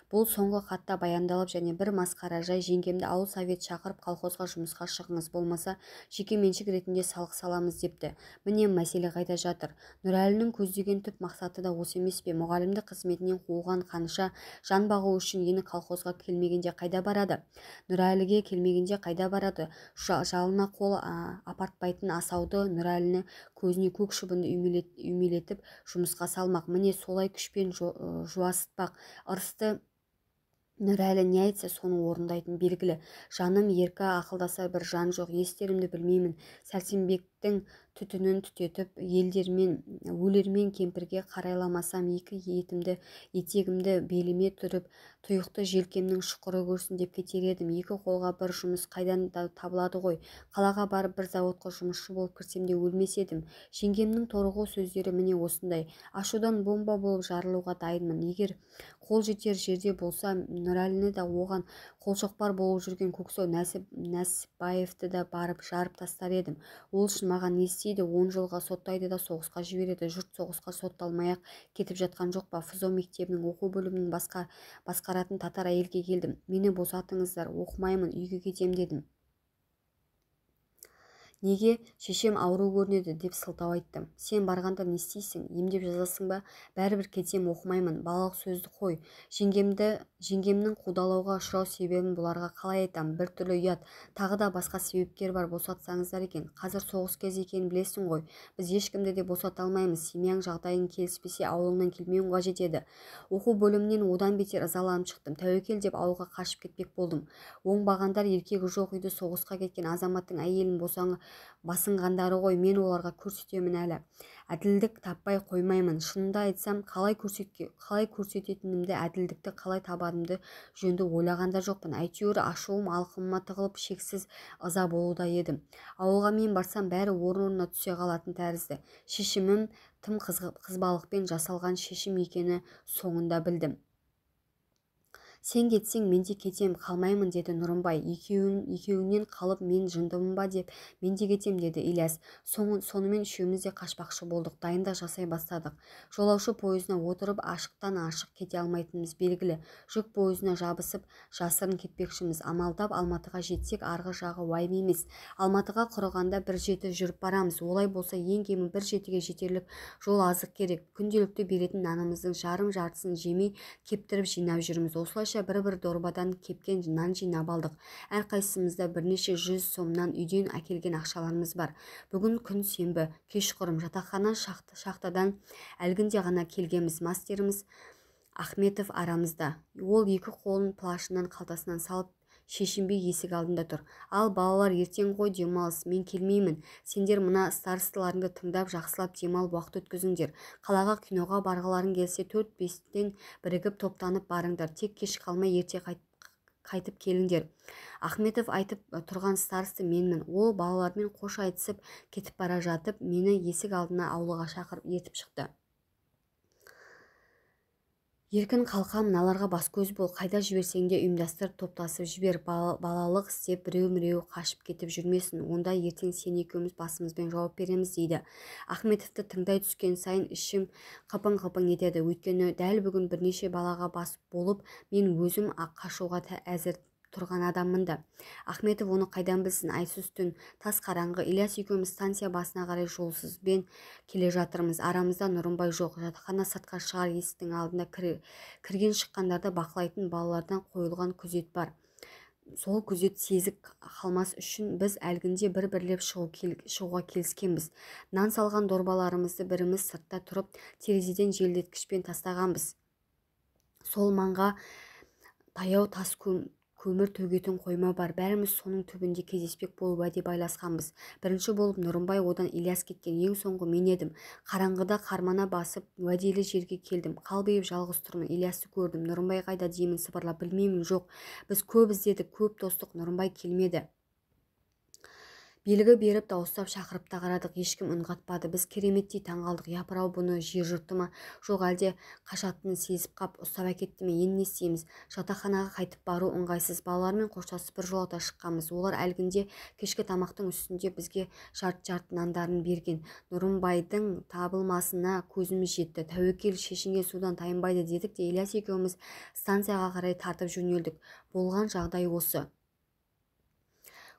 Бұл соңғы хатта баяндалып және бір масқара жай жеңгемді ауыл совет шақырып колхозға жұмысқа шығыңыз, болмаса жеке меншік ретінде салық саламыз депті. Міне мәселе қайда жатыр. Нұрәлінің көздеген түп мақсаты да осы емес пе? Мұғалімді қызметінен қуған Қаныша жан бағу үшін ені колхозға келмегенде қайда барады? Нұрәліге келмегенде қайда барады? Жалына қол апартпайтын асауды Нұрәліні көзіне көк шыбынды үймелетіп жұмысқа салмақ. Міне солай күшпен жуасытпақ. Ырысты Нұрәлі не айтса соны орындайтын белгілі. Жаным еркі ақылдаса бір жан жоқ, естерімді білмеймін. Сәрсенбектің түтінін түтетіп, елдермен, өлермен кемпірге қарайламасам, екі етімді, етегімді беліме түріп, тұйықты желкемнің шұқыры көрсін деп кетер едім. Екі қолға бір жұмыс қайдан табылады ғой. Қалаға барып бір заводқа жұмысшы болып кірсем де өлмес едім. Жеңгемнің торығу сөздері міне осындай. Ашудан бомба болып жарылуға дайынмын. Егер қол жетер жерде болса, Нұрәліні да оған қолшоқпар болып жүрген көксау Нәсіпбаевты да барып жарып тастар едім. Ол үшін маған не істейді? 10 жылға соттайды да соғысқа жібереді. Жұрт соғысқа сотталмай-ақ кетіп жатқан жоқ па? ФЗО мектебінің оқу бөлімінің басқаратын татар әйелге келдім. Мені босатыңыздар, оқымаймын, үйге кетем дедім. Неге? Шешем ауру көрінеді деп сылтау айттым. Сен барғанда не істейсің? Емдеп жазасың ба? Бәрібір кетсем оқымаймын. Балалық сөзді қой. Жеңгемнің қудалауға ұшырау себебін бұларға қалай айтам? Бір түрлі ұят. Тағы да басқа себепкер бар, босатсаңыздар екен. Қазір соғыс кезі екенін білесің ғой. Біз ешкімді де босата алмаймыз. Семьяң жағдайың келіспесе ауылыңнан келмеуің қажет еді. Оқу бөлімінен одан бетер ызаланып шықтым. Тәуекел деп ауылға қашып кетпек болдым. Оңбағандар еркегі жоқ үйді соғысқа кеткен азаматтың әйелін басынғандары ғой. Мен оларға көрсетемін әлі. Әділдік таппай қоймаймын. Шынымды айтсам, қалай көрсететінімді, әділдікті қалай табарымды жөнді ойлаған да жоқпын. Әйтеуір ашуым алқымыма тығылып, шексіз ыза болуда едім. Ауылға мен барсам, бәрі орын-орнына түсе қалатын тәрізді. Шешімім тым қызбалықпен жасалған шешім екені соңында білдім. Сен кетсең, мен де кетем, қалмаймын деді Нұрымбай. Екеуінен қалып, мен жындымын ба деп, мен де кетем деді Ильяс. Сонымен үшеуміз де қашпақшы болдық, дайындық жасай бастадық. Жолаушы пойызына отырып, ашықтан ашық кете алмайтынымыз белгілі. Жүк пойызына жабысып, жасырын кетпекшіміз. Амалдап Алматыға жетсек, арғы жағы уайым емес. Алматыға құрығанда бір жеті жүріп барамыз. Олай болса, ең кемі бір жетіге жетерлік жол азық керек. Күнделікті беретін нанымыздың жарым-жартысын жемей, кептіріп жинап жүрміз. Осылайша бір-бір дорбадан кепкен нан жинап алдық. Әрқайсымызда бірнеше жүз сомнан үйден әкелген ақшаларымыз бар. Бүгін күн сенбі, кешқұрым жатақхана шахтадан әлгінде ғана келгенбіз. Мастеріміз Ахметов арамызда. Ол екі қолын плашынан қалтасынан салып, шешінбей есік алдында тұр. Ал балалар, ертең ғой демалыс, мен келмеймін. Сендер мына старосталарыңды тыңдап, жақсылап демалып уақыт өткізіңдер. Қалаға киноға барғыларың келсе, 4-5-тен бірігіп топтанып барыңдар. Тек кеш қалмай ерте қайтып келіңдер. Ахметов айтып тұрған старосты менмін. Ол балалармен қош айтысып кетіп бара жатып, мені есік алдына аулаға шақырып ертіп шықты. Еркін қалқа, мыналарға бас-көз бол, қайда жіберсең де ұйымдастыр, топтасып жібер, балалық істеп біреу-міреу қашып кетіп жүрмесін, онда ертең сен екеуміз басымызбен жауап береміз дейді. Ахметовті тыңдай түскен сайын ішім қыпың-қыпың етеді. Өйткені дәл бүгін бірнеше балаға бас болып, мен өзім қашуға әзір тұрған адаммын да. Ахметов оны қайдан білсін, айсыз түн, тас қараңғы. Ильяс екеуміз станция басына қарай жолсызбен келе жатырмыз. Арамызда Нұрымбай жоқ. Жатақхана сыртқа шығар есіктің алдында кірген шыққандарды бақылайтын балалардан қойылған күзет бар. Сол күзет сезік қалмас үшін біз әлгінде бір-бірлеп шығуға келіскенбіз. Нан салған дорбаларымызды біріміз сыртта тұрып, терезеден желдеткішпен тастағанбыз. Сол маңға таяу тас көмір төгетін қойма бар. Бәріміз соның түбінде кездеспек болып уәде байласқанбыз. Бірінші болып Нұрымбай, одан Ильяс кеткен, ең соңғы мен едім. Қараңғыда қармана басып уәделі жерге келдім. Қалбиып жалғыз тұрмын. Ильясты көрдім. Нұрымбай қайда деймін сыбырлап. Білмеймін, жоқ. Біз көп іздедік, көп тостық. Нұрымбай келмеді. Белгі беріп дауыстап шақырып та қарадық, ешкім үн қатпады. Біз кереметтей таңғалдық. Япырау, бұны жер жұтты ма? Жоқ, әлде қашатынын сезіп қап, ұстап әкетті ме? Енді не істейміз? Жатақханаға қайтып бару ыңғайсыз. Балалармен қоштасып бір жолата шыққанбыз. Олар әлгінде кешкі тамақтың үстінде бізге жарт-жарт нандарын берген. Нұрымбайдың табылмасына көзіміз жетті. Тәуекел шешінген судан тайынбайды дедік те, Ильяс екеуміз станцияға қарай тартып жөнелдік. Болған жағдай осы.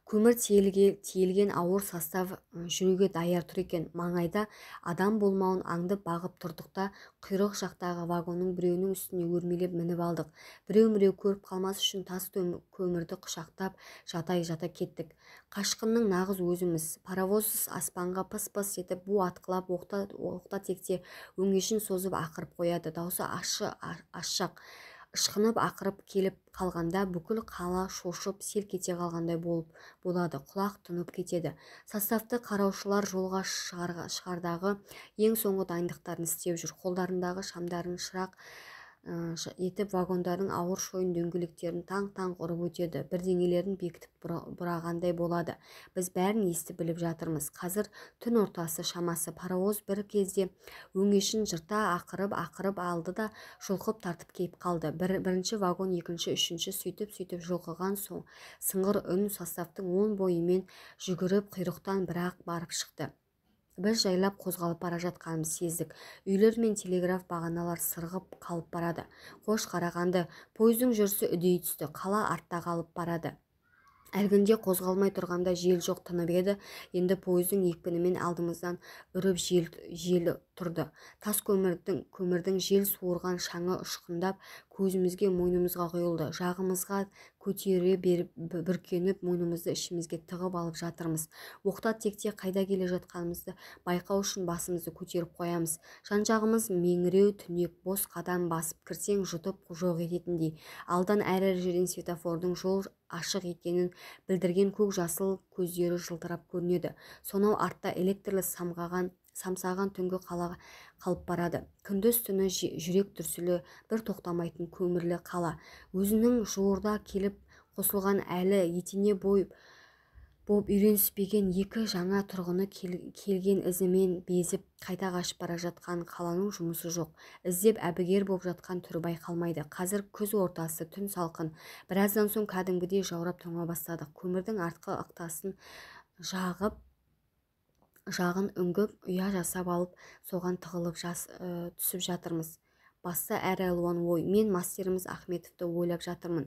Көмір тиелген ауыр состав жүруге даяр тұр екен. Маңайда адам болмауын аңдып бағып тұрдық та, құйрық жақтағы вагонның біреуінің үстіне өрмелеп мініп алдық. Біреу-міреу көріп қалмас үшін тас көмірді құшақтап жата-жата кеттік. Қашқынның нағыз өзіміз. Паровоз аспанға пыс-пыс етіп бу атқылап, оқта-текте өңешін созып ақырып қояды. Даусы ащы ашшақ. Ышқынып ақырып келіп қалғанда бүкіл қала шошып селк ете қалғандай болады, құлақ тұнып кетеді. Составты қараушылар жолға шығардағы ең соңғы дайындықтарын істеп жүр. Қолдарындағы шамдарын шырақ етіп вагондардың ауыр шойын дөңгелектерін таң-таң ұрып өтеді. Бірдеңелерін бекітіп бұрағандай болады. Біз бәрін естіп біліп жатырмыз. Қазір түн ортасы шамасы. Паровоз бір кезде өңешін жырта ақырып алды да жұлқып тартып кейіп қалды. Бірінші вагон, екінші, үшінші, сөйтіп-сөйтіп жұлқыған соң сыңғыр үн составтың оң бойымен жүгіріп құйрықтан бірақ барып шықты. Біз жайлап қозғалып бара жатқанымыз сездік. Үйлер мен телеграф бағаналар сырғып қалып барады. Қош, Қарағанды. Пойыздың жүрісі үдей түсті. Қала артта қалып барады. Әлгінде қозғалмай тұрғанда жел жоқ тынып еді, енді пойыздың екпінімен алдымыздан үріп жел тұрды. Тас көмірдің жел суырған шаңы ұшқындап көзімізге, мойнымызға құйылды. Жағымызға көтере беріп бүркеніп, мойнымызды ішімізге тығып алып жатырмыз. Оқта-текте қайда келе жатқанымызды байқау үшін басымызды көтеріп қоямыз. Жан-жағымыз меңіреу түнек, бос қадам басып кірсең жұтып жоқ ететіндей. Алдан әр-әр жерден светофордың жол ашық екенін білдірген көк жасыл көздері жылтырап көрінеді. Сонау артта электрлі самсаған түнгі қала қалып барады. Күндіз-түні жүрек дүрсілі бір тоқтамайтын көмірлі қала. Өзінің жуырда келіп қосылған әлі етене боп үйреніспеген екі жаңа тұрғыны келген ізімен безіп қайта қашып бара жатқан қаланың жұмысы жоқ. Іздеп әбігер боп жатқан түрі байқалмайды. Қазір күз ортасы, түн салқын. Біраздан соң кәдімгідей жаурап тоңа бастадық. Көмірдің артқы ықтасын жағын үңгіп, ұя жасап алып, соған тығылып түсіп жатырмыз. Баста әр алуан ой. Мен мастеріміз Ахметовті ойлап жатырмын.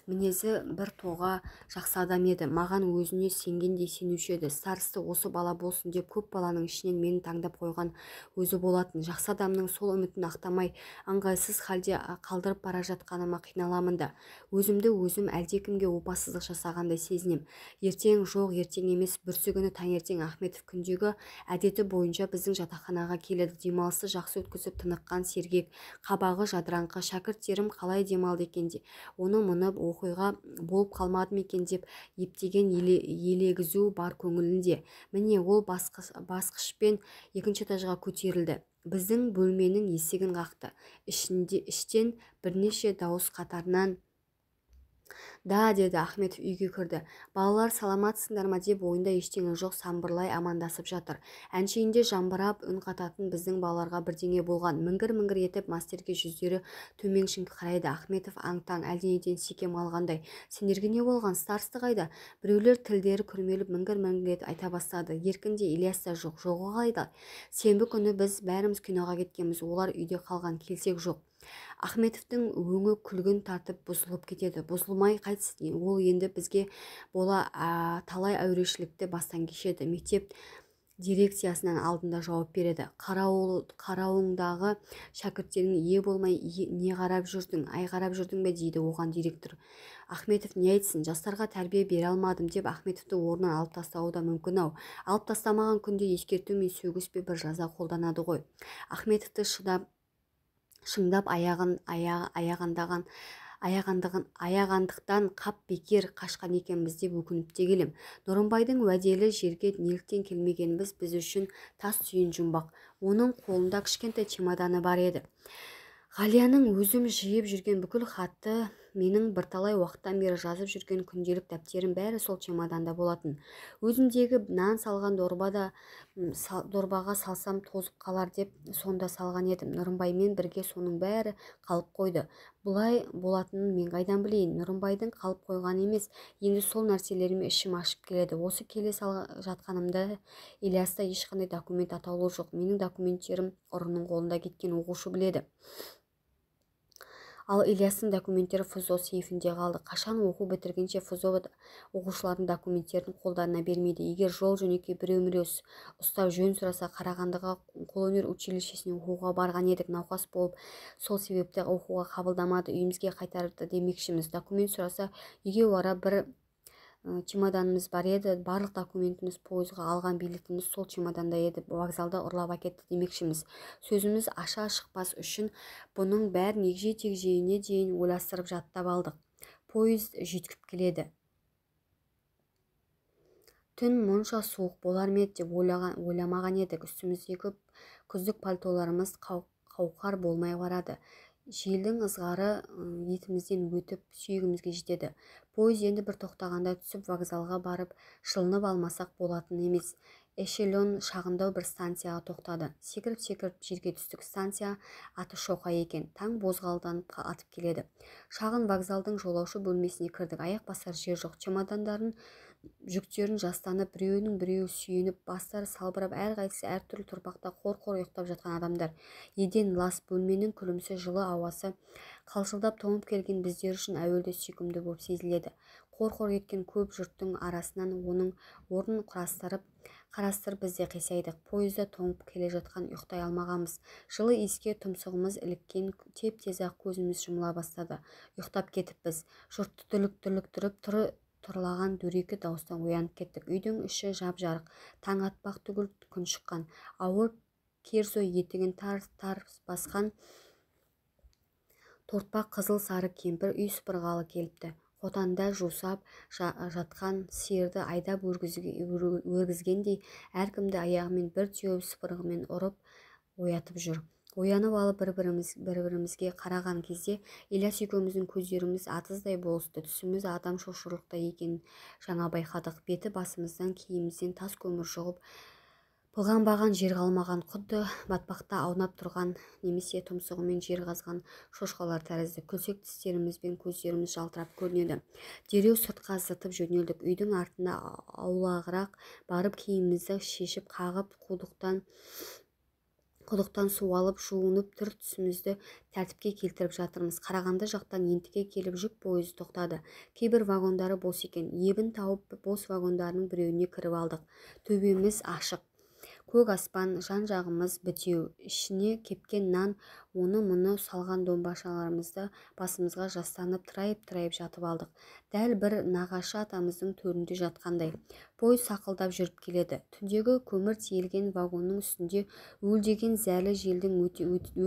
Мінезі бір тоға жақсы адам еді. Маған өзіне сенгендей сенуші еді. Старысты осы бала болсын деп көп баланың ішінен мені таңдап қойған өзі болатын. Жақсы адамның сол үмітін ақтамай, ыңғайсыз халде қалдырып бара жатқаныма қиналамын да. Өзімді өзім әлдекімге опасыздық жасағандай сезінем. Ертең жоқ, ертең емес, бүрсігүні таңертең Ахметов күндегі әдеті бойынша біздің жатақханаға келеді. Демалысты жақсы өткізіп тыныққан сергек, қабағы жадыраңқы шәкірттерім қалай демалды екен де, оны мұны оқиға болып қалмады ма екен деп ептеген елегізу бар көңілінде. Міне, ол басқышпен екінші этажға көтерілді. Біздің бөлменің есігін қақты. Іштен бірнеше дауыс қатарынан «Да», деді. Ахметов үйге кірді. Балалар, саламатсыңдар ма деп ойында ештеңе жоқ самбырлай амандасып жатыр. Әншейінде жамбырап үн қататын біздің балаларға бірдеңе болған. Міңгір-міңгір етіп мастерге жүздері төменшің қарайды. Ахметов аң-таң, әлденеден секем алғандай. Сендерге не болған? Старысты қайда? Біреулер тілдері күрмеліп міңгір-міңгір етіп айта бастады. Еркін де, Ильяс та жоқ. Жоғы қайда? Сенбі күні біз бәріміз киноға кеткенбіз. Олар үйде қалған, келсек жоқ. Ахметовтің өңі күлгін тартып бұзылып кетеді. Бұзылмай қайтсын, ол енді бізге бола талай әурешілікті бастан кешеді. Мектеп дирекциясының алдында жауап береді. Қарауыңдағы шәкірттерің ие болмай не қарап жүрдің, ай қарап жүрдің бе дейді оған директор. Ахметов не айтсын, жастарға тәрбие бере алмадым деп Ахметовті орнынан алып тастауы да мүмкін ау. Алып тастамаған күнде ескерту мен сөгіс пе бір жаза қолданады ғой. Ахметовті шыңдап аяғандықтан қап бекер қашқан екенбіз деп өкініп те келем. Нұрымбайдың уәделі жерге неліктен келмегенбіз біз үшін тас түйін жұмбақ. Оның қолында кішкентай чемоданы бар еді. Ғалияның өзім жиып жүрген бүкіл хатты, менің бірталай уақыттан бері жазып жүрген күнделік дәптерім бәрі сол чемоданда болатын. Өзімдегі нан салған дорбаға салсам тозып қалар деп сонда салған едім. Нұрымбаймен бірге соның бәрі қалып қойды. Бұлай болатынын мен қайдан білейін? Нұрымбайдың қалып қойған емес, енді сол нәрселеріме ішім ашып келеді. Осы келе жатқанымда Ильяста ешқандай документ атаулы жоқ. Менің документтерім ұрының қолында кеткен, оқушы біледі. Ал Ильястың документтері ФЗО сейфінде қалды. Қашан оқу бітіргенше ФЗО оқушылардың документтерін қолдарына бермейді. Егер жол жөнекей біреу-міреу ұстап жөн сұраса, Қарағандыға қолөнер училищесіне оқуға барған едік, науқас болып, сол себепті оқуға қабылдамады, үйімізге қайтарды демекшіміз. Документ сұраса, үйге бара бір чемоданымыз бар еді, барлық документіміз, пойызға алған билетіміз сол чемоданда еді, вокзалда ұрлап әкетті демекшіміз. Сөзіміз аша шықпас үшін бұның бәрін егжей-тегжейіне дейін ойластырып жаттап алдық. Пойыз жүйткіп келеді. Түн мұнша суық болар ма еді деп ойламаған едік. Үстіміздегі күздік пальтоларымыз қауқар болмай барады. Желдің ызғары етімізден өтіп сүйегімізге жетеді. Пойыз енді бір тоқтағанда түсіп вокзалға барып жылынып алмасақ болатын емес. Эшелон шағындау бір станцияға тоқтады. Секіріп-секіріп жерге түстік. Станция аты Шоқай екен. Таң бозғалданып атып келеді. Шағын вокзалдың жолаушы бөлмесіне кірдік. Аяқ басар жер жоқ. Чемодандарын, жүктерін жастанып, біреуінің біреуі сүйеніп, бастары салбырап, әрқайсысы әртүрлі тұрпақта қор-қор ұйықтап жатқан адамдар. Еден лас, бөлменің күлімсі жылы ауасы қалшылдап тоңып келген біздер үшін әуелде сүйкімді боп сезіледі. Қор-қор еткен көп жұрттың арасынан оның орнын қарастырып біз де қисайдық. Пойызда тоңып келе жатқан, ұйықтай алмағанбыз. Жылы иіске тұмсығымыз іліккен, теп-тез-ақ көзіміз жұмыла бастады. Ұйықтап кетіппіз. Жұртты дүрліктіріп тұрлаған дөрекі дауыстан оянып кеттік. Үйдің іші жап-жарық. Таң атпақ түгіл, күн шыққан. Ауыр кирзо етігін тар-тар басқан тортпақ қызыл сары кемпір үй сыпырғалы келіпті. Қотанда жусап жатқан сиырды айдап өргізгендей әркімді аяғымен бір теуіп, сыпырғымен ұрып оятып жүр. Оянып алып бір-бірімізге қараған кезде Ильяс екеуміздің көздеріміз атыздай болысты. Түсіміз адам шошырлықтай екенін жаңа байқадық. Беті басымыздан, киімімізден тас көмір жұғып, былғанбаған жер қалмаған, құдды батпақта аунап тұрған немесе тұмсығымен жер қазған шошқалар тәрізді. Күлсек тістеріміз бен көздеріміз жалтырап көрінеді. Дереу сыртқа зытып жөнелдік. Үйдің артына аулағырақ барып киімімізді шешіп қағып, құдықтан су алып, жуынып, түр-түсімізді тәртіпке келтіріп жатырмыз. Қарағанды жақтан ентіге келіп жүк пойызы тоқтады. Кейбір вагондары бос екен. Ебін тауып бос вагондарының біреуіне кіріп алдық. Төбеміз ашық. Көк аспан, жан-жағымыз бітеу. Ішіне кепкен нан, оны-мұны салған домбашаларымызды басымызға жастанып, тырайып-тырайып жатып алдық. Дәл бір нағашы атамыздың төрінде жатқандай. Пойыз сақылдап жүріп келеді. Түндегі көмір тиелген вагонның үстінде уілдеген зәрлі желдің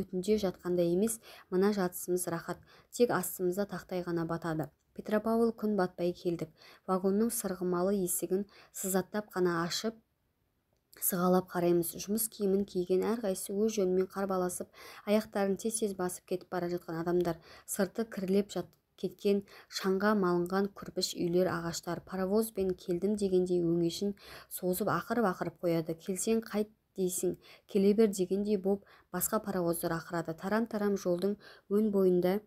өтінде жатқандай емес, мына жатысымыз рахат. Тек астымызда тақтай ғана батады. Петропавл күн батпай келдік. Вагонның сырғымалы есігін сызаттап қана ашып, сығалап қараймыз. Жұмыс киімін киген әрқайсысы өз жөнімен қарбаласып, аяқтарын тез-тез басып кетіп бара жатқан адамдар. Сырты кірлеп кеткен, шаңға малынған күрпіш үйлер, ағаштар. Паровозбен келдім дегендей өңешін созып ақырып-ақырып қояды. Келсең қайт дейсің, келе бер дегендей боп басқа паровоздар ақырады. Тарам-тарам жолдың өн бойында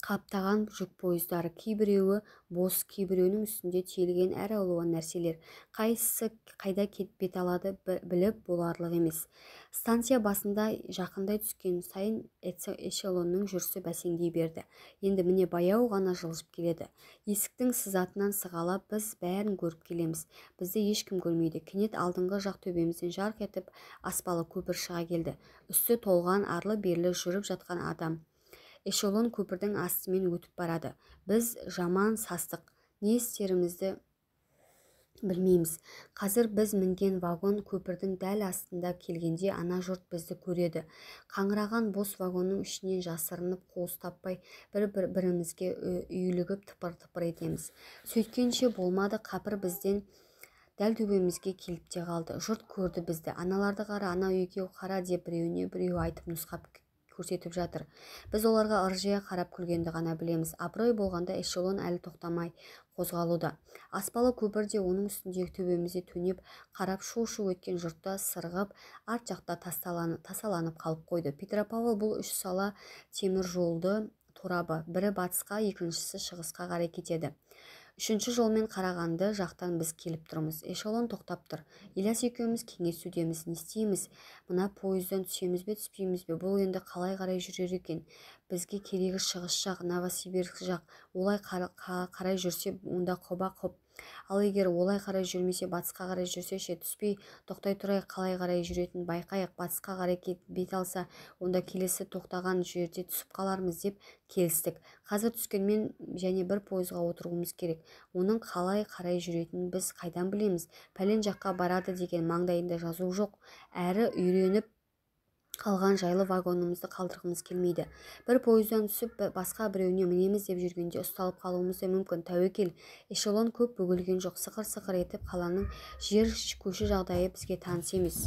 қаптаған жүк пойыздары, кейбіреуі бос, кейбіреуінің үстінде тиелген әр алуан нәрселер. Қайсысы қайда бет алады біліп боларлық емес. Станция басында жақындай түскен сайын эшелонның жүрісі бәсеңдей берді. Енді міне баяу ғана жылжып келеді. Есіктің сызатынан сығалап біз бәрін көріп келеміз. Бізді ешкім көрмейді. Кенет алдыңғы жақ төбемізден жарқ етіп аспалы көпір шыға келді. Үсті толған арлы-берлі жүріп жатқан адам. Эшелон көпірдің астымен өтіп барады. Біз жаман састық. Не істерімізді білмейміз. Қазір біз мінген вагон көпірдің дәл астында келгенде ана жұрт бізді көреді. Қаңыраған бос вагонның ішінен жасырынып қуыс таппай бір-бірімізге үйілігіп тыпыр-тыпыр етеміз. Сөйткенше болмады, қапыр бізден дәл төбемізге келіп те қалды. Жұрт көрді бізді. Аналарды қара, ана екеу қара деп біреуіне біреу айтып нұсқап көрсетіп жатыр. Біз оларға ыржия қарап күлгенді ғана білеміз. Абырой болғанда эшелон әлі тоқтамай қозғалуда. Аспалы көпір де оның үстіндегі төбемізде төнеп қарап шу-шу өткен жұртта сырғып арт жақта тасаланып қалып қойды. Петропавл бұл үш сала темір жолды торабы. Бірі батысқа, екіншісі шығысқа қарай кетеді. Үшінші жолмен Қарағанды жақтан біз келіп тұрмыз. Эшелон тоқтап тұр. Ильяс екеуміз кеңесудеміз. Не істейміз? Мына пойыздан түсеміз бе, түспейміз бе? Бұл енді қалай қарай жүрер екен? Бізге керегі шығыс жақ, Новосибирск жақ. Олай қарай жүрсе, онда құба-құп. Ал егер олай қарай жүрмесе, батысқа қарай жүрсе ше, түспей тоқтай тұрайық, қалай қарай жүретінін байқайық. Батысқа қарай бет алса, онда келесі тоқтаған жерде түсіп қалармыз деп келістік. Қазір түскенмен және бір пойызға отыруымыз керек. Оның қалай қарай жүретінін біз қайдан білеміз? Пәлен жаққа барады деген маңдайында жазу жоқ. Әрі үйреніп қалған жайлы вагонымызды қалдырғымыз келмейді. Бір пойыздан түсіп, басқа біреуіне мінеміз деп жүргенде ұсталып қалуымыз да мүмкін. Тәуекел. Эшелон көп бөгелген жоқ. Сықыр-сықыр етіп қаланың жер көші жағдайы бізге таныс емес.